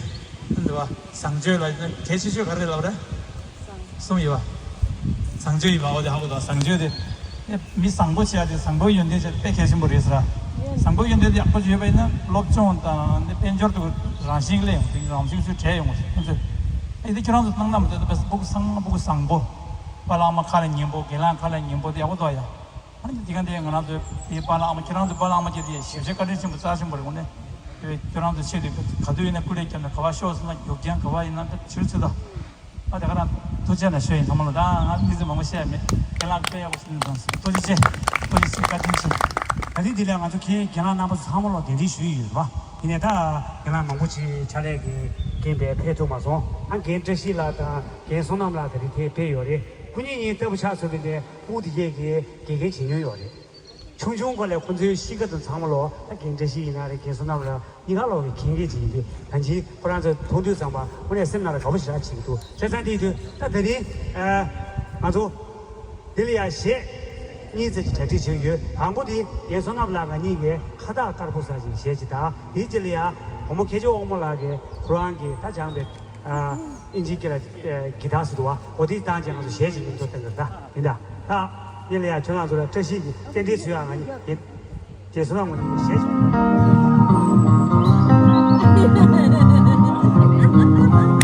འདི་བ་བཟང་སྤྱོད་ལ་གལ་ཆེ་ཤོས་ག་རེ་ལབ་རེད། གསུམ་ཡོད་པ། བཟང་སྤྱོད་ཡིན་པ་འོ་དེ་ཧ་གོ་དང་བཟང་སྤྱོད་དེ། མི་བཟང་པོ་བྱས་ཏེ་བཟང་པོའི་ཡོན་ཏན་བྱས་ཏེ་དཔེ་གལ་ཆེན་པོ་རེད་ཟེར། བཟང་པོའི་ཡོན་ཏན་དེ་ཡག་པོ་ཡོད་པ་ཡིན་ན་སློབ་སྦྱོང་དང་དཔལ་འབྱོར་དུ་རང་བཞིན་སླེབས་ཡོང་དེ་རང་བཞིན་ཚུལ་འཕྲད་ཡོང་བ་ཁོང་ཚོས་ཨེ་དེ་ཁྱོད་རང་ཚོ་སྣང་ན་མི་འདོད་པའི་སྤུ་གུ་བཟང་སྤུ་གུ་བཟང་པོ། པཱ་ལགས་མ་ཁ་ལ་ཉན་པོ་རྒན་ལགས་ཁ་ལ་ཉན་པོ་དེ་ཡག་པོ་འདུག་ཡ། ཨ་ནི་དེ་ག་དེ་ང་རང་ཚོའི་དེའི་པཱ་ལགས་མ་ཁྱེད་རང་ཚོའི་པཱ་ལགས་མ་ཁྱེད་དེ་ཞེ་པོ་ཅིག་བཀའ་དྲིན་ཆེན་པོ་རྩ་ཆེན་པོ་རེད། དངོས་གནས་དེ་ཁྱོད་རང་ཚོ་ཆེད་དུ་ག་དུས་ཡིན་ན་སྐུ་ལས་བསྐྱབས་ནས་ག་བ་ཤོག་ཟེར་ན་རྒྱུག་རྐྱང་ག་བ་ཡིན་ན་ད་ཕྱིར་ཚུར་དང་། ཨ་དེ་ག་རང་ཐུགས་རྗེ་ཆེ་ཞུ་ཡིན་ཚང་མ་ལ། ད་ང་མི་ཚེ་མང་པོ་བཤད་མེད། རྒན་ལགས་དཔེ་ཡག་པོ་ཞིག་གནང་སོང་། ཐུགས་རྗེ་ཆེ། ཐུགས་རྗེ་ཆེ། བཀའ་དྲིན་ཆེ། ད་རིང་འདི་ལས་ང་ཚོ་ཁྱེད་རྒན་ལགས་རྣམ་པ་ཚོ་ཚང་མ་ལ་གདན་འདྲེན་ཞུ་ཡི་ཡོད་རེད་པ། ཡིན་ནའི་ད་རྒན་ལགས་མང་པོ་ཅིག་ཕྱག་ལས་ཀྱི་རྐྱེན་པས་ཕེབས་ཐུབ་མ་སོང་། ཨ་རྒན་བཀྲ་ཤིས་ལགས་དང་རྒན་བསོད་ནམས་ལགས་ད་རིང་ཕེབས་ཕེབས་ཡོད་རེད། སྐུ་ཉིད་གཉིས་ལྟ་བུ་ཆགས་སོང་བའི་ནས་སྤུ་གུ་དེ་གས་ཀྱི་དགེ་རྒན་བྱེད་མྱོང་ཡོད་རེད། ཆུང་ཆུང་སྐབས་ལས་ཁོང་ཚོའི་གཤིས་ཀ་དང་ཚང་མ་ལོ་ད་རྒན་བཀྲ་ཤིས་ཡིན་ན་རེད། རྒན་བསོད་ནམས་ལགས་གཉིས་ཀ་ལོ་གི་མཁྱེན་མཁན་ཅིག་ཡིན་དུས་ད་ཅི་ཁོ་རང་ཚོ་མཐོང་དུས་ཙམ་པ་དངོས་གནས་སེམས་ནང་ལ་དགའ་པོ་ཞེ་དྲག་བྱེད་ཀྱི་འདུག་བྱས་ཙང་དེ་ཡིན་དུས་ད་ད་རིང་ཨ་ང་ཚོ་འདི་ལ་ཡ་གཞས་གཉིས་ཙམ་ཅིག་གྲ་སྒྲིག་བྱེད་ཀྱི་ཡོད། དང་པོ་དེ་རྒན་བསོད་ནམས་ལགས་ང་གཉིས་ཀྱིས་ཁ་བཏགས་དཀར་པོ་ཟེར་ཅིག་གཞས་ཅིག་དང་། དེའི་རྗེས་ལ་ཡ་བུ་མོ་མཁས་མཆོག་དབང་མོ་ལགས་ཀྱིས་ཁོ་རང་གིས་ད་སྦྱངས་པའི་ཨ་ཨིན་ཇིའི་སྐད་ལ་ཨ་གི་ཏར་ཟེར་འདུག་བ། འོ་དེ་བཏང་བྱས་ང་ཚོ་གཞས་ཅིག་མཉམ་དུ་བཏང་གི་རེད། ད་ཡིན་ད། ད་ཡིན་ལ་ཡ་ཁྱོད་རང་ཚོ་ལ་བཀྲ་ཤིས་ཀྱི་རྟེན་འབྲེལ་ཞུ་ཡ་ང་གཉིས་ཡིན། རྒན་བསོད་ནམས་ངོ་ནས་གཞས་ཅིག་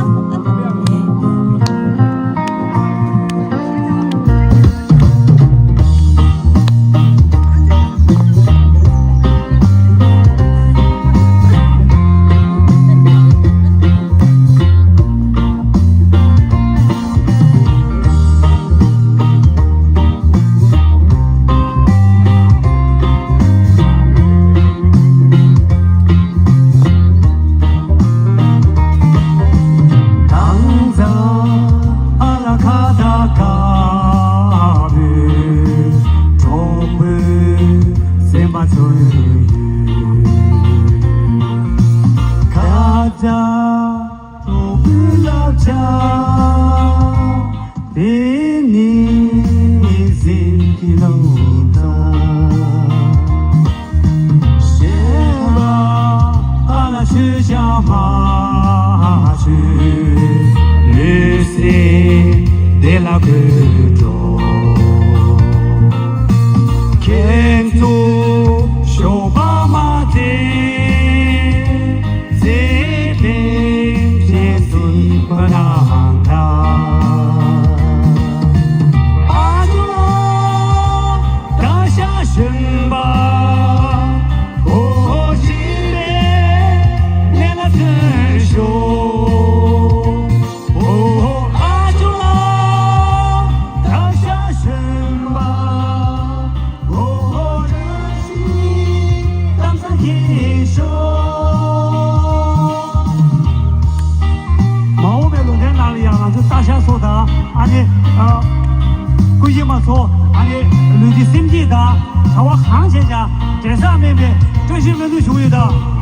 དེ་ནི་གཟིམ་གྱི་ལོ་ཟླ། ཞེས་པ་ཨ་ལ་ཆོས་བྱ་མ་ཆོས་ལུས་སྲིད་དེ་ལ་གོས་འགྲོ། ཁྱེད་ཚོ་ཞོགས་པ་མ་དེ། ཚེ་འཕེན་ཅེས་གསུངས་པ་ན་ཧང་ཐང་། ཨ་ཇོ་ལ་བཀའ་ཤག་གཞོན་པ་འོ་ཅི་པའི་ལས་ལ་བརྩོན་ཤོག་འོ་ཨ་ཇོ་ལ་བཀའ་ཤག་གཞོན་པ། མ་འོངས་པའི་ལོ་ཟླའི་ནང་ལ་ཡང་ང་ཚོ་སྟག་ཤར་སོགས་དང་ཨ་ནི་ཨ་སྐུ་བཞི་མ་སོགས་ཨ་ནི་ལུས་ཀྱི་སེམས་ཀྱི་དང་བྱ་བ་གང་བྱས་ཀྱང་འབྲས་བཟང་སྨིན་པའི་བཀྲ་ཤིས་སྨོན་འདུན་ཞུ་གི་ཡོད་ད།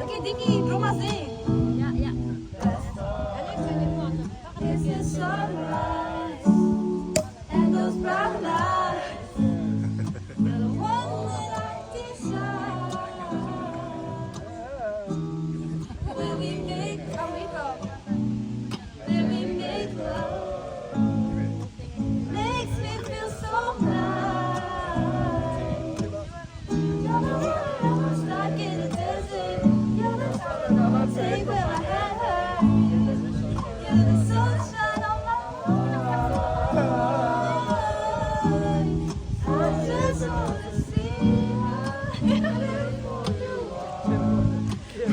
Okay, འདི་གཉིས་འགྲོ་མ་ཟིན། ཡ་ཡ། It's the sunrise and those brown eyes. You're the one that I desire. When we make, can we go? When we make love, makes me feel so nice. You're the water I'm stuck in the desert. You're the chocolate on my plate where I had her. You're the sunshine on my heart. I just wanna see how beautiful you are.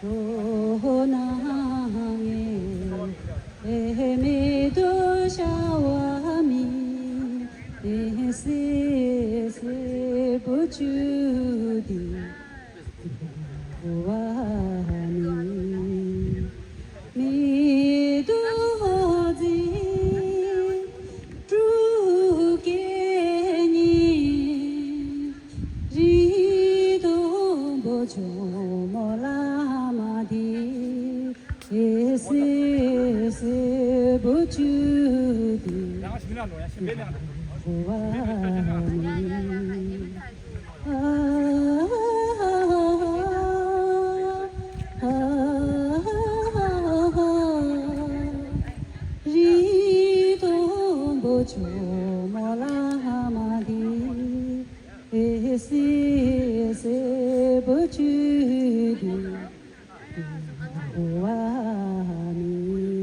ཁོ་ན་ངས་མེ་ཏོག་ཤ་བ་མི་སེ་སེ་བུ་ཆུ་དེ་བ་མི་མེ་ཏོག་འཛིན་དྲུག་སྐད་གཉིས། རི་དང་བོ་ཆུ་མོ་ལ་མ་དེ་ཨེ་སེ་སེ་བུ་ཆུ་དེ་བ་མི། རི་དང་བོ་ཆུ་མོ་ལ་མ་དེ་ཨེ་སེ་སེ་བུ་ཆུ་དེ་བ་མི།